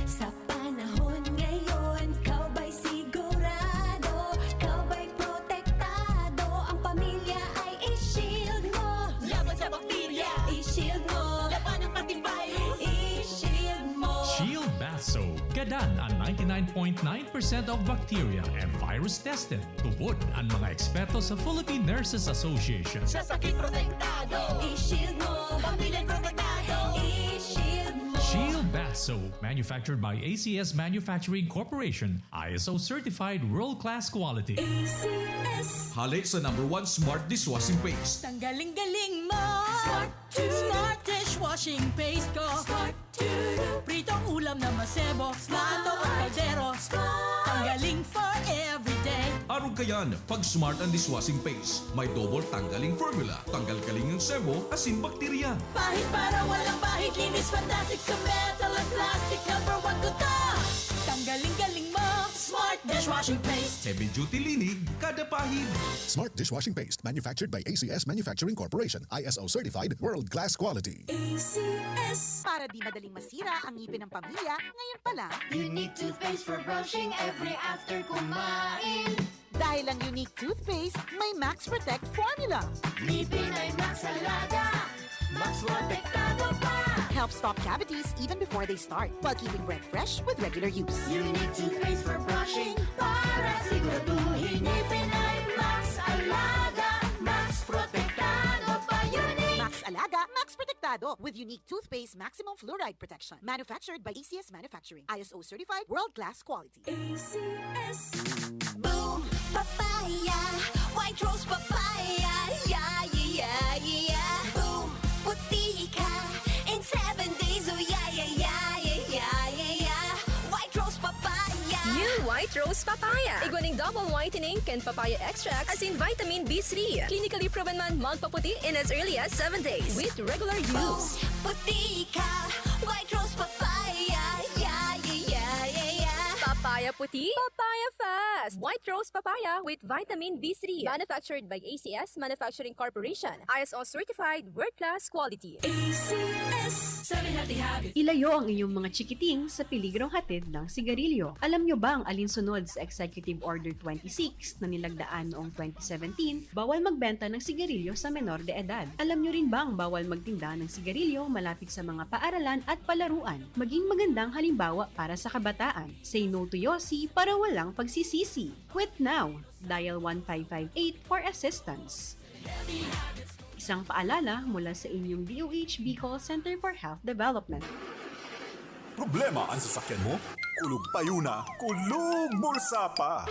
Sa panahon ngayon, ikaw ba'y sigurado? Ikaw ba'y protektado? Ang pamilya ay i-shield mo. Laban sa bakterya, i-shield mo. Labanan pati virus, i-shield mo. Shield Bath Soap. Gadan an ninety-nine point nine percent of bacteria and virus tested. Tubod an mga eksperto sa Philippine Nurses Association. Sa sakit protektado, i-shield mo. Pamilya protektado, i-shield mo. Shield Bath Soap, manufactured by A C S Manufacturing Corporation, I S O certified world-class quality. A C S. Hale sa number one smart dishwashing paste. Tanggaling-galing mo! Smart Smart dishwashing paste ko. Smart Pritong ulam na masebo, plato o kaldero. Ang galing for everyday. Arog kayan, pag Smart ang dishwashing paste. May double tanggaling formula. Tanggal kaling ang sebo, asin bakterya. Pahid para walang bahid, linis fantastic sa metal at plastic. Number one ko to. Tanggaling-galing mo, Smart dishwashing paste. Heavy duty linig, kada pahid. Smart dishwashing paste, manufactured by A C S Manufacturing Corporation, I S O certified, world class quality. A C S. Para di madaling masira ang ngipin ng pamilya, ngayon pa lang. Unique toothpaste for brushing every after kumain. Dahil ang Unique Toothpaste may Max Protect Formula. Ngipin ay Max Alaga, Max Protektado pa. Helps stop cavities even before they start, while keeping breath fresh with regular use. Unique Toothpaste for brushing para siguraduhin ngipin ay Max Alaga, Max Protektado pa. Unique. Max Alaga, Max Protektado with Unique Toothpaste Maximum Fluoride Protection. Manufactured by A C S Manufacturing. I S O certified, world class quality. A C S. Boom Papaya, White Rose Papaya, yeah, yeah, yeah, yeah. Boom, puti ka in seven days, oh yeah, yeah, yeah, yeah, yeah, yeah, yeah. White Rose Papaya. New White Rose Papaya. Igwa ning double whitening kan papaya extract asin vitamin B three. Clinically proven man magpaputi in as early as seven days with regular use. Boom, puti ka, White Rose Papaya, yeah, yeah, yeah, yeah, yeah. Papaya Papaya puti, Papaya Fest! White Rose Papaya with Vitamin B three. Manufactured by A C S Manufacturing Corporation. I S O certified, world-class quality. A C S, seven Healthy Habits. Ilayo ang inyong mga chikiting sa peligrong hatid ng sigarilyo. Alam nyo bang alinsunod sa Executive Order twenty-six na nilagdaan noong twenty seventeen, bawal magbenta ng sigarilyo sa menor de edad? Alam nyo rin bang bawal magtinda ng sigarilyo malapit sa mga paaralan at palaruan? Maging magandang halimbawa para sa kabataan. Say no to yosi para walang pagsisisi. Quit now! Dial one five five eight for assistance. Isang paalala mula sa inyong D O H Bicol Center for Health Development. Problema ang sasakyan mo? Kulog payo na, kulog bulsa pa!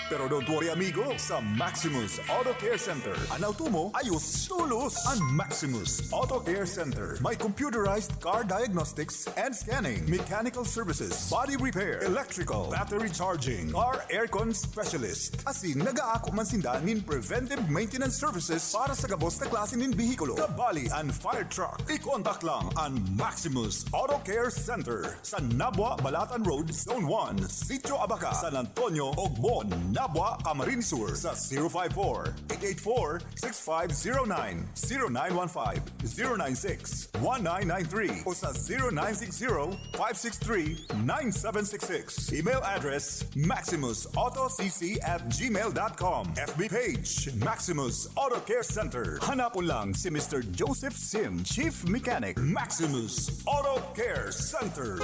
Pero don't worry amigo, sa Maximus Auto Care Center, an auto mo ayos tolos! An Maximus Auto Care Center may computerized car diagnostics and scanning, mechanical services, body repair, electrical, battery charging, car aircon specialist. Asin nagaako man sinda nin preventive maintenance services para sa gabos na klase nin behikulo. Kabali an fire truck. I-contact lang an Maximus Auto Care Center sa Nabua, Balatan Road, Zone one, Sitio Abaca, San Antonio, Ogbon, Nabua, Camarines Sur sa zero five four, eight eight four, six five zero nine, zero nine one five, zero nine six, one nine nine three o sa zero nine six zero, five six three, nine seven six six. Email address, maximus auto c c at gmail dot com. F B page, Maximus Auto Care Center. Hanapon lang si Mister Joseph Sim, Chief Mechanic, Maximus Auto Care Center.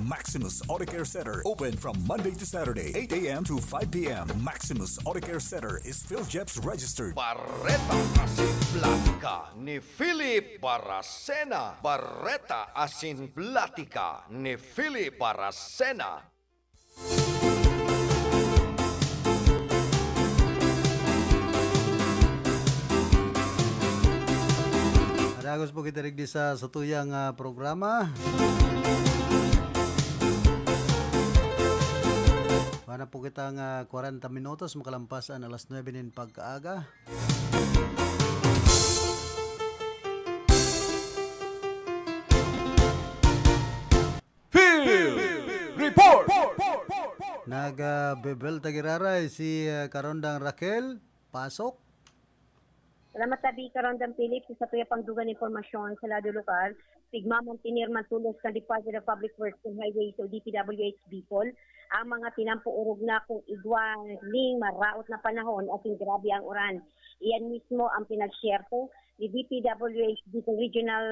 Maximus Auto Care Center, open from Monday to Saturday, eight a.m. to five p.m. Maximus Auto Care Center is PhilGEPS registered. Bareta asin Platika ni Philip Baracena. Bareta asin Platika ni Philip Baracena. Dagos po kita digdi sa satuyang ah, programa. Wala po kita nga kwarenta minutos makalampas an alas nuebe nin pagkaaga. Field Report! Nagbebel tagiraray si ah, Karondang Raquel. Pasok. Salamat tabi, Karondang Philip, sa satuya pang dugang impormasyon sa lado lokal. Pigmamantener man tolos kan Department of Public Works and Highways o D P W H Bicol ang mga tinampo orog na kung igwa ning maraot na panahon asin grabe ang uran. Iyan mismo ang pinagsiyerto ni D P W H Bicol Regional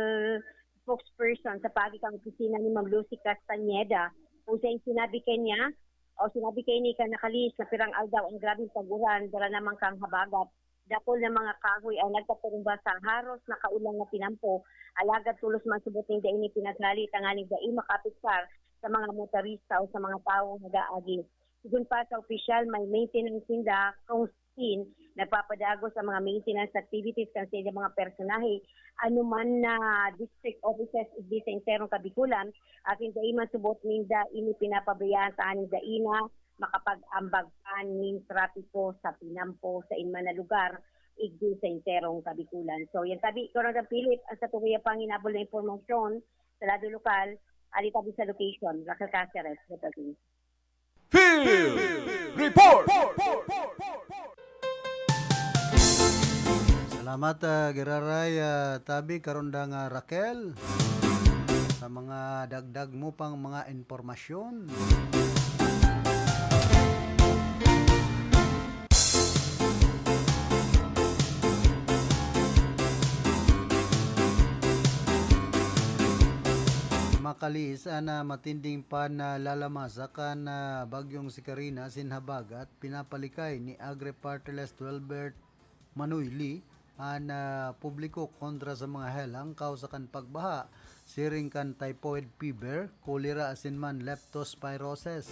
Spokesperson sa paagi kan opisina ni Ma'am Lucy Castañeda, kung saen sinabi kaniya, o sinabi kaini kan nakalihis na pirang aldaw ang grabeng pag-uran, dara naman kan habagat. Dakul na mga kahoy ang nagpaturumba sa haros nakaulang na tinampo, alagad tolos man subot nin dai ini pinaghali tanganing dai makaapektar sa mga motorista o sa mga tawong nag-aagi. Sigon pa sa opisyal, may maintenance sinda kung saan nagpapadagos ang mga maintenance activities kan saindang mga personahe, ano man na district offices igdi sa enterong Kabikulan, asin dai man subot ninda ini pinapabayaan tanganing dai na makapag-ambag pa nin trapiko sa tinampo sa inman na lugar igdi sa enterong Kabikulan. So, yan tabi, Corona Philip, ang satuya pang hinabol na impormasyon sa lado lokal, ali tabi sa location, Raquel Caceres, reporting. Field Report! Salamat, ah, Giraray, ah, Tabi, Karondang, ah, Raquel, sa mga dagdag mo pang mga impormasyon. Makalihis an, ah, matinding panlalamasak kan, ah, bagyong si Karina asin habagat pinapalikay ni Agri Party List Wilbert Manoy Lee an, ah, publiko kontra sa mga helang kausa kan pagbaha, siring kan typhoid fever, cholera asin man leptospirosis.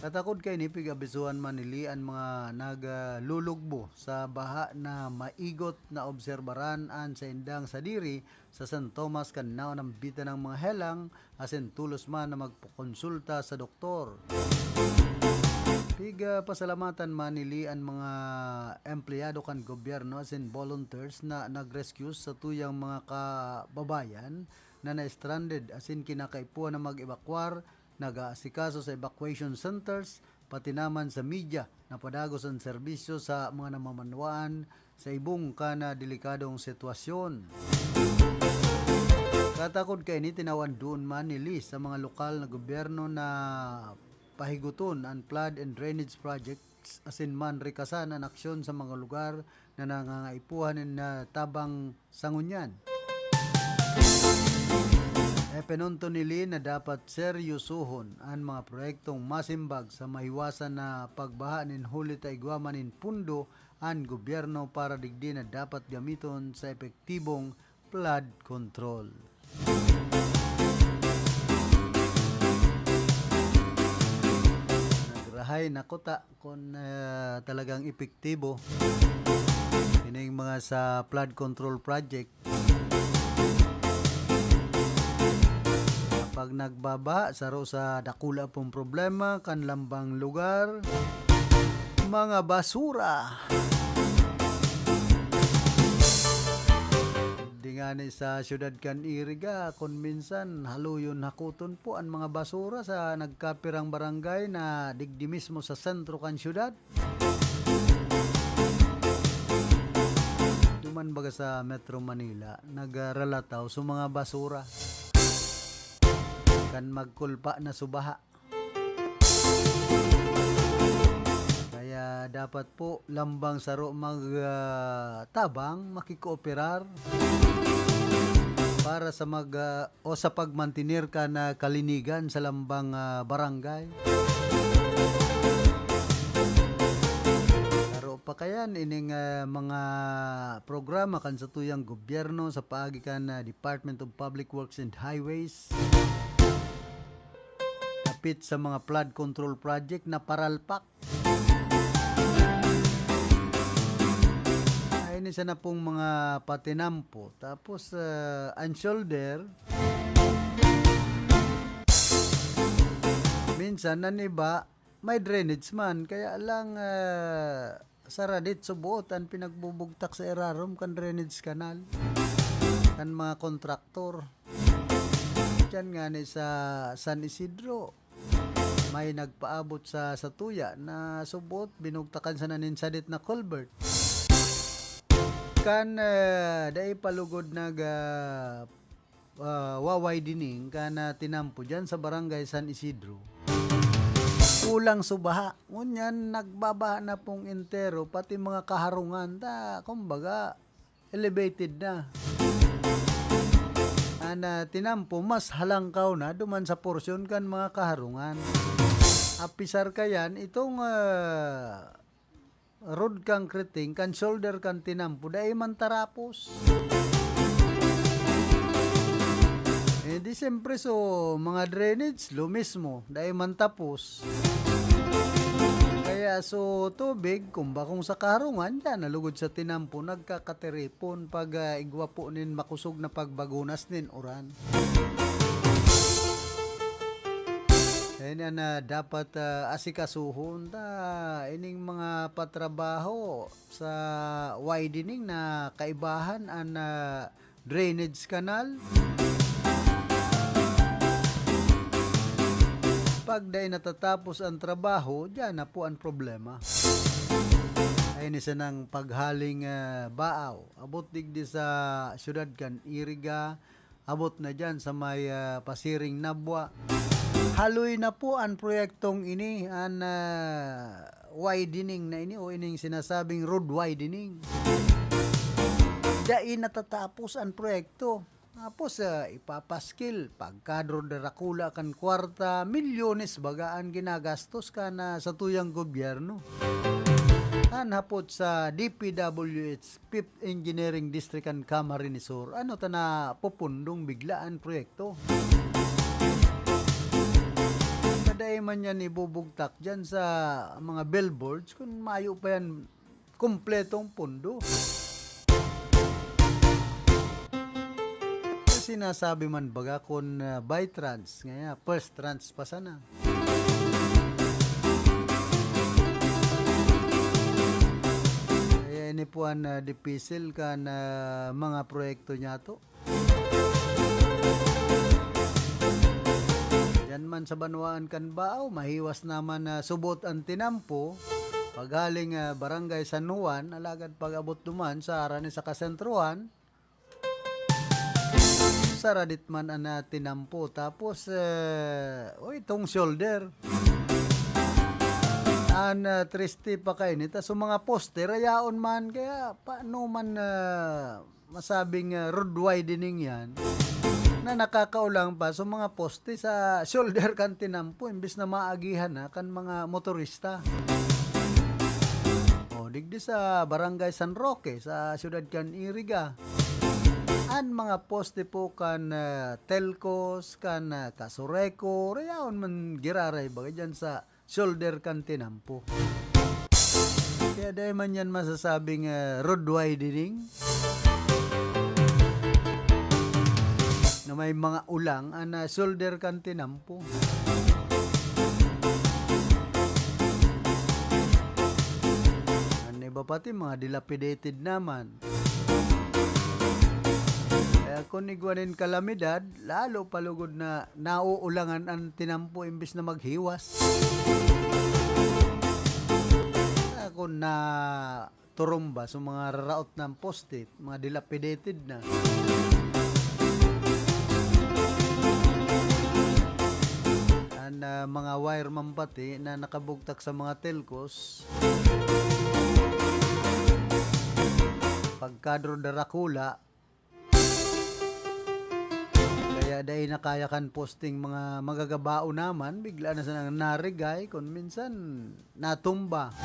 Katakod kaini, pig-abisohan man ni Lee an mga naglulugbo sa baha na maigot na obserbaran an saindang sadiri sa San Tomas kan naon an bitanang mga helang asin tolos man na magpakonsulta sa doktor. Pigpasalamatan man ni Lee an mga empleyado kan gobyerno asin volunteers na nag-rescue sa tuyang mga kababayan na na-stranded asin kinakaipuhan na mag-ebakwar nag-aasikaso sa evacuation centers, pati naman sa media na padagos an serbisyo sa mga namamanwaan sa ibong kan delikadong sitwasyon. Katakod kaini, tinawan duon man ni Lee sa mga lokal na gobyerno na pahigoton an flood and drainage projects asin man rikasan an aksyon sa mga lugar na nangangaipuhan nin, ah, tabang sa ngunyan. Ipinunto ni Lee na dapat seryosohon an mga proyektong masimbag sa mahiwasan na pagbaha nin huli ta igwa man nin pondo an gobyerno para digdi na dapat gamiton sa epektibong flood control. Nagrahay na kuta kun, ah, talagang epektibo ining mga sa flood control project. Kapag nagbabaha, saro sa dakula pong problema kan lambang lugar, mga basura. Di ngani sa siyudad kan Iriga, kun minsan haluyon hakuton po an mga basura sa nagkapirang barangay na digdi mismo sa sentro kan siyudad. Duman baga sa Metro Manila, nagralataw sa mga basura. Kan magkulpa na subaha. Kaya dapat po lambang saro mag, ah, tabang, makikooperar para sa mag, ah, o sa pagmantener kan kalinigan sa lambang, ah, barangay. Saro pa kayan ining, ah, mga programa kan satuyang gobyerno sa paagi kan, ah, Department of Public Works and Highways. Dapit sa mga flood control project na paralpak. Ay, ini sana pong mga patinampo. Tapos, ah, ang shoulder, minsan, an iba, may drainage man. Kaya lang, ah, saradit subuot an pinagbubugtak sa irarom kan drainage canal kan mga kontraktor. Diyan ngani sa San Isidro, may nagpaabot sa satuya na subuot binugtakan sana nin sadit na culvert. Kan, ah, dai pa lugod nag, ah, ah, wa-widening kan, ah, tinampo diyan sa Barangay San Isidro. Kulang sa baha. Ngunyan, nagbabaha na pong entero, pati mga kaharungan. Ta, kumbaga, elevated na. An, ah, tinampo, mas halangkaw na duman sa porsyon kan mga kaharungan. Apisar kayan, itong, ah, road concreting kan shoulder kan tinampo, dai man tarapos. Eh, di siyempre, so, mga drainage, lo mismo, dai man tapos. Kaya, so, tubig, kung bakong sa karungan, yan, nalugod sa tinampo, nagkakatiripon pag, ah, igwa po nin makosog na pagbagunas nin uran. Yan an, ah, dapat, ah, asikasuhon ta ining mga patrabaho sa widening na kaibahan an, ah, drainage canal. Pag dai natatapos ang trabaho, diyan na po ang problema. Ay, ni sanang paghaling, ah, baaw. Abot digdi sa siyudad kan Iriga, abot na diyan sa may, ah, pasiring Nabua. Haloy na po an proyektong ini, an, ah, widening na ini o ining sinasabing road widening. Dai natatapos an proyekto. Tapos, ah, ipapaskil, pagkadro darakula kan kwarta, milyones baga an ginagastos kan, ah, satuyang gobyerno. An hapot sa D P W H Fifth Engineering District kan Camarines Sur, ano ta na pupundong bigla an proyekto? Kadai man yan ibubugtak dyan sa mga billboards kung mayo pa yan kumpletong pundo. Sinasabi man baga kun, ah, by trans, ngaya first trans pa sana. Kaya ini po an, ah, dipisil kan, ah, mga proyekto niyato. Diyan man sa banwaan kan Bao, mahiwas naman na subot an tinampo. Paghaling, ah, Barangay San Juan, alagad pag-abot duman sa harani sa kasentruhan, saradit man an, ah, tinampo. Tapos, eh, o itong shoulder. An, ah, triste pa kaini, ta sa mga poste, rayaon man. Kaya paano man, ah, masabing, ah, road widening yan na nakakaulang pa sa mga poste sa shoulder kan tinampo imbis na maagihan na kan mga motorista. O, digdi sa Barangay San Roque, sa siyudad kan Iriga, an mga poste po kan, ah, Telcos, kan, ah, Casureco, rayaon man giraray baga dyan sa shoulder kan tinampo. Kaya dai man yan masasabing, ah, road widening na may mga ulang an, ah, shoulder kan tinampo. An iba pati mga dilapidated naman. Kaya kun igwa nin kalamidad, lalo pa lugod na nauulangan an tinampo imbis na maghiwas. Kaya kun naturumba sa mga raraot na poste, mga dilapidated na. An, ah, mga wire man pati na nakabugtak sa mga telcos, pagkadro darakula, kaya dai na kaya kan posting mga magagabaon naman, bigla na sanang narigay, kun minsan natumba.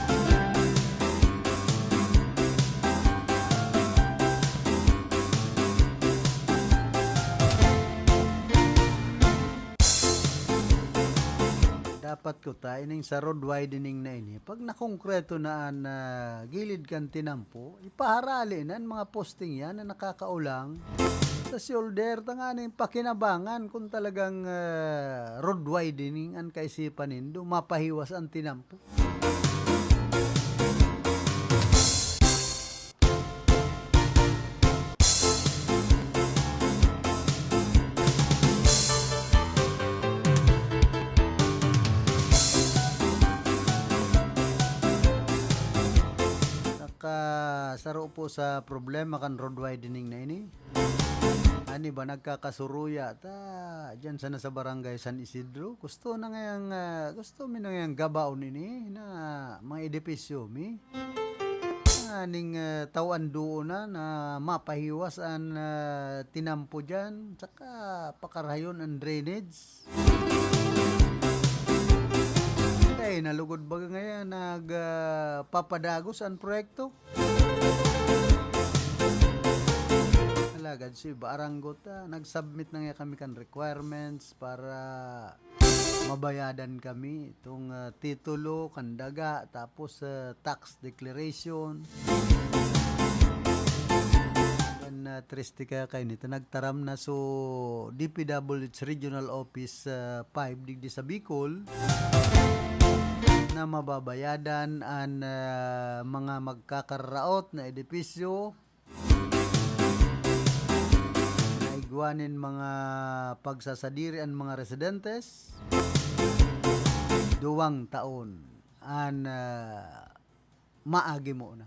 Dapat kuta ining sa road widening na ini, pag nakongkreto na an, ah, gilid kan tinampo, ipaharali na an mga posting yan na nakakaulang sa shoulder, tanganing pakinabangan kun talagang, ah, road widening an kaisipan nindo, mapahiwas an tinampo. Nakasaro po sa problema kan road widening na ini. An iba nagkakasuruya ta diyan sana sa Barangay San Isidro. Gusto na ngayang, ah, gusto mi na ngayang gabaon ini na mga edipisyo mi. Nganing, ah, tawan duon na, na mapahiwas an, ah, tinampo diyan, saka pakarahayon an drainage. Ay, nalugod baga ngayan, nag, ah, papadagos an proyekto. Alagad si iba aranggot, ah, nag-submit na nga kami kan requirements para mabayadan kami itong, ah, titulo, kan daga, tapos, ah, tax declaration. Kan, ah, triste kaya kayo nito, nagtaram na so D P W H Regional Office, ah, five digdi sa Bicol na mababayadan an, ah, mga magkakararaot na edipisyo na igwa nin mga pagsasadiri an mga residentes, duwang taon an, ah, maagi mo na.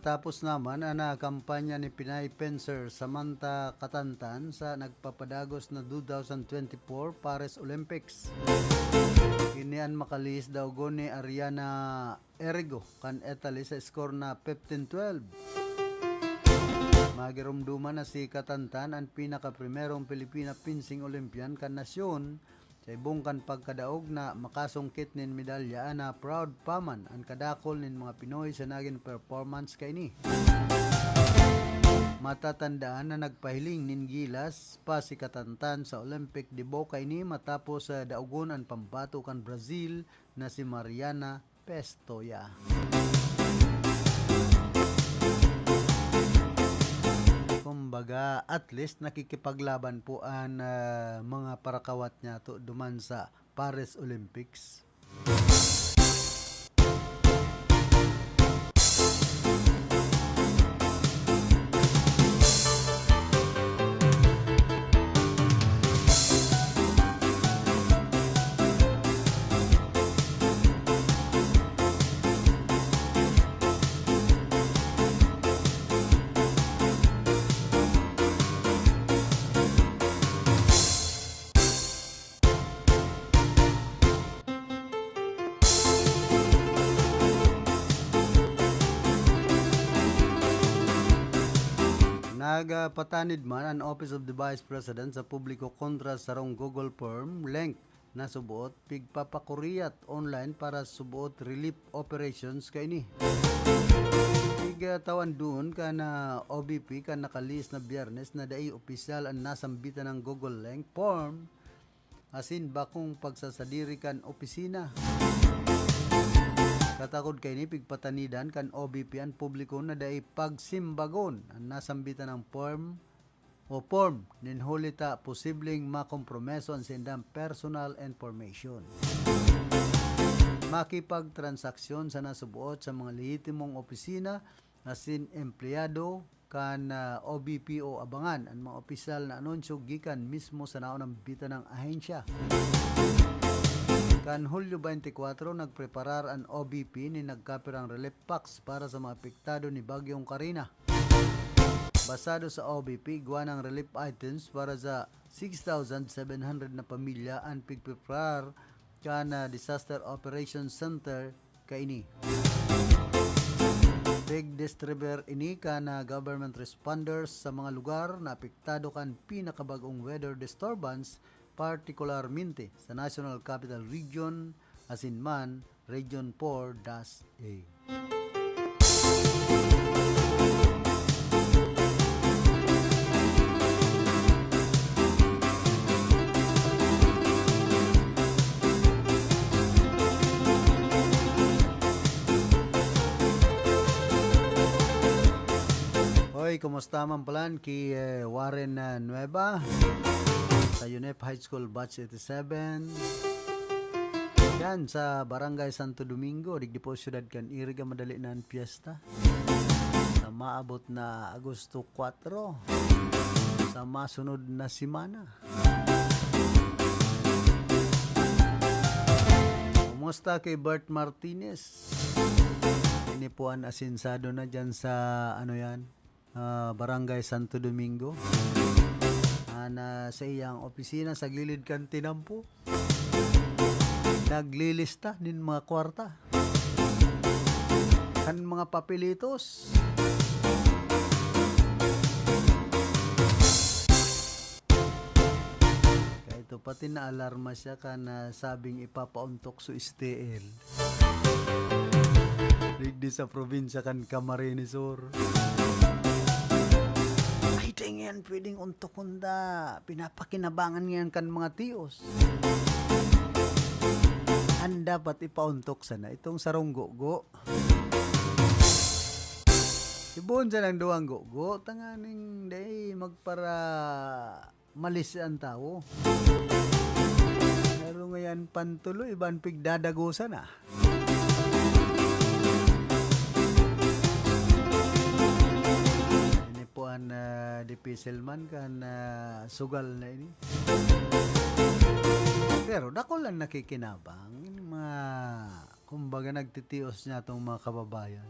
Natapos naman an, ah, kampanya ni Pinay Penser Samantha Katantan sa nagpapadagos na two thousand twenty-four Paris Olympics. Ini an makalihis daw ni Ariana Ergo kan Italy sa score na fifteen twelve. Magiromdoman na si Katantan an pinakaprimerong Pilipina fencing Olympian kan nasyon Sa ibong kan pagkadaog na makasungkit nin medalya na proud pa man an kadakul nin mga Pinoy sa nagin performance kaini. Matatandaan na nagpahiling nin gilas pa si Katantan sa Olympic debut kaini matapos, ah, daogon an pambato kan Brazil na si Mariana Pistoia. Kumbaga, at least nakikipaglaban po an, ah, mga parakawat niya to duman sa Paris Olympics. Nagpatanid man an Office of the Vice President sa publiko kontra sa sarong Google form link na suboot pigpapakuriyat online para suboot relief operations kaini. Pigtawan duon kan, ah, O V P kan nakalihis na Biyernes na dai opisyal an nasambitan ng Google link form asin bakong pagsasadiri kan opisina. Katakod kaini, pigpatanidan kan O V P an publiko na dai pagsimbagon an nasambitan ng form o form nin huli ta posibleng makompromiso an saindang personal information. Makipagtransaksyon sana suboot sa mga lehitimong opisina asin empleyado kan, ah, O V P o abangan an mga opisyal na anunsyo gikan mismo sa naunambitan nang ahensya. Kan Hulyo twenty-four, nagpreparar an O V P nin nagkapirang relief packs para sa mga apektado ni Bagyong Karina. Basado sa O V P, igwa ng relief items para sa six thousand seven hundred na pamilya an pigpreparar kan, ah, Disaster Operations Center kaini. Pig-distribuer ini kan, ah, government responders sa mga lugar na apektado kan pinakabagong weather disturbance, partikularmente sa National Capital Region, asin man Region four dash A. Hoy, kumusta man palan ki, eh, Warren, ah, Nueva sa UNEP High School Batch eighty-seven? Yan, sa Barangay Santo Domingo, digdi po siyudad kan Iriga, madali na an piyesta. Sa maabot na Agosto kwatro, sa masunod na semana. Kumusta kay Bert Martinez? Ini po an asensado na dyan sa, ano yan, ah, Barangay Santo Domingo. An, ah, sa iyang opisina, sa gilid kan tinampo. Naglilista nin mga kwarta. Kan mga papelitos. Kaya ito, pati naalarma siya kan, ah, sabing ipapauntok su S T L. Digdi sa probinsya kan Camarines Sur. Ay, di ngayon pwedeng untokon da. Pinapakinabangan ngayon kan mga tios. An dapat ipauntok sana itong sarong gogo. Ibohon sa nang duwang gogo, tanganing dai magpara-, malis an tawo. Pero ngayon, pantulo, iban pigdadagosan na. Ini po an, ah, dipisil man kan, ah, sugal na ini. Pero dakul an nakikinabang. Ini mga, kumbaga, nagtitios niya itong mga kababayan.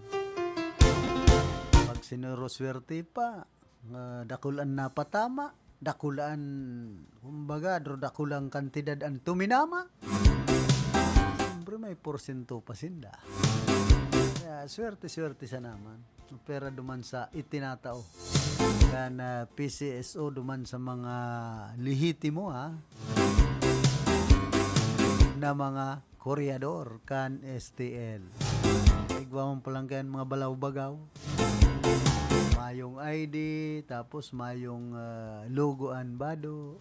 Pag sinuruswerte pa, ah, dakul an napatama, dakul an, kumbaga, dro-, dakul an kantidad an tuminama. Siyempre, may porsyento pa sinda. Kaya, swerte-swerte sana man. Pera duman sa itinatao kan, ah, P C S O duman sa mga lehitimo, ha? na mga koryador kan S T L. Igwa man palan kayan mga balaw-bagaw. Mayong I D, tapos mayong, ah, logo an bado.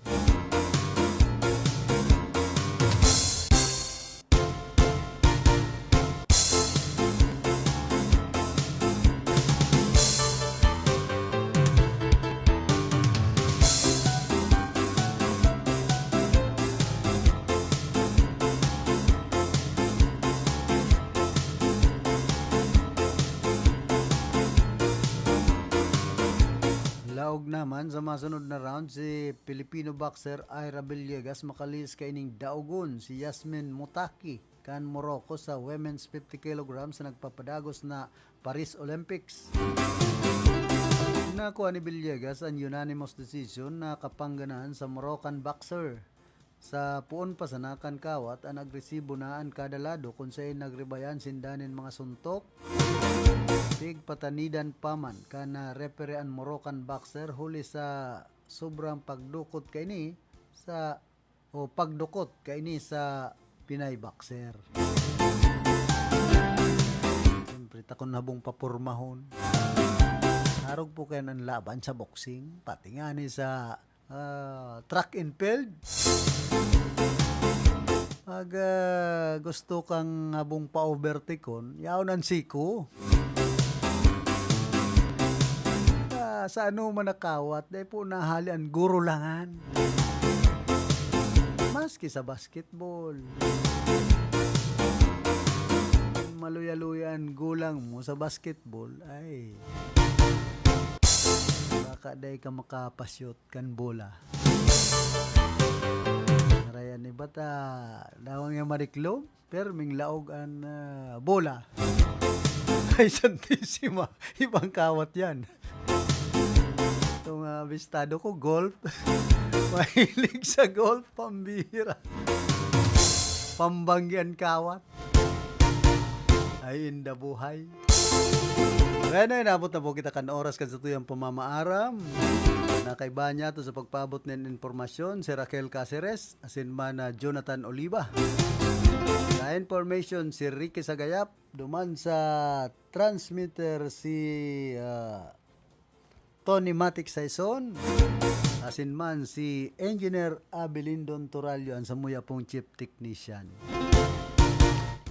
Laog naman sa masunod na round, si Filipino boxer Ira Villegas makalihis kaining daogon si Yasmin Mutaki kan Morocco sa women's fifty kilograms na nagpapadagos na Paris Olympics. Nakuha ni Villegas an unanimous decision na kapangganahan sa Moroccan boxer. Sa poon pa sana kan kawat, an agresibo na an kada lado kun saen nagribayan sinda nin mga suntok. Pigpatanidan pa man kan, ah, referee an Moroccan boxer huli sa sobrang pagdukot kaini sa, o pagdukot kaini sa Pinay boxer. Siyempre, takon habong papurmahon. Arog po kayan an laban sa boxing, pati ngani sa ah, track and field. Pag, ah, gusto kang habong pa-overtakon, yaon an siko. Ah, sa ano man nakawat, dai po nahali an gurulangan. Maski sa basketball. Maluya-luya an gulang mo sa basketball, ay, baka dai ka makapashoot kan bola. Aray, an iba ta, dawang niya mariklom, perming laog an, ah, bola. Ay, Santisima, ibang kawat yan. Itong, ah, abistado ko, golf. Mahilig sa golf, pambihira. Pambanggi an kawat. Ay, inda buhay. Kaya na, inabot na po kita kan oras kan satuyang pamamaaram. Nakaiba niya to sa pagpaabot nin impormasyon, si Raquel Caceres, asin man na Jonathan Oliva. Sa information, si Ricky Sagayap, duman sa transmitter, si, ah, Tony Matic Saison, asin man si Engineer Abilindon Turallo, an samuya pong chief technician.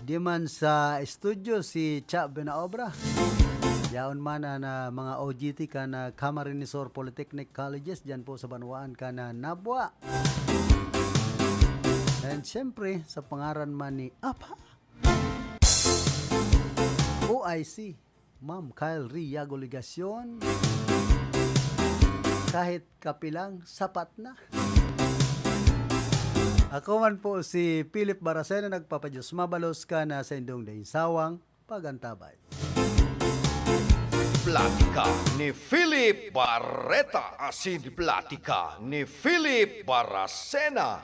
Di man sa studio si Cha Benaobra. Yaon man an, ah, mga O G T kan, ah, Camarines Sur Polytechnic Colleges, dyan po sa banwaan kan, ah, Nabua. And siyempre, sa pangaran man ni Apa, O I C, Ma'am Kyle Riago Legacion, kahit kape lang, sapat na. Ako man po si Philip Baracena, nagpapadiyos mabalos ka na sa indong daing sawang pagantabay. Platika ni Philip Barreta asin Platika ni Philip Baracena.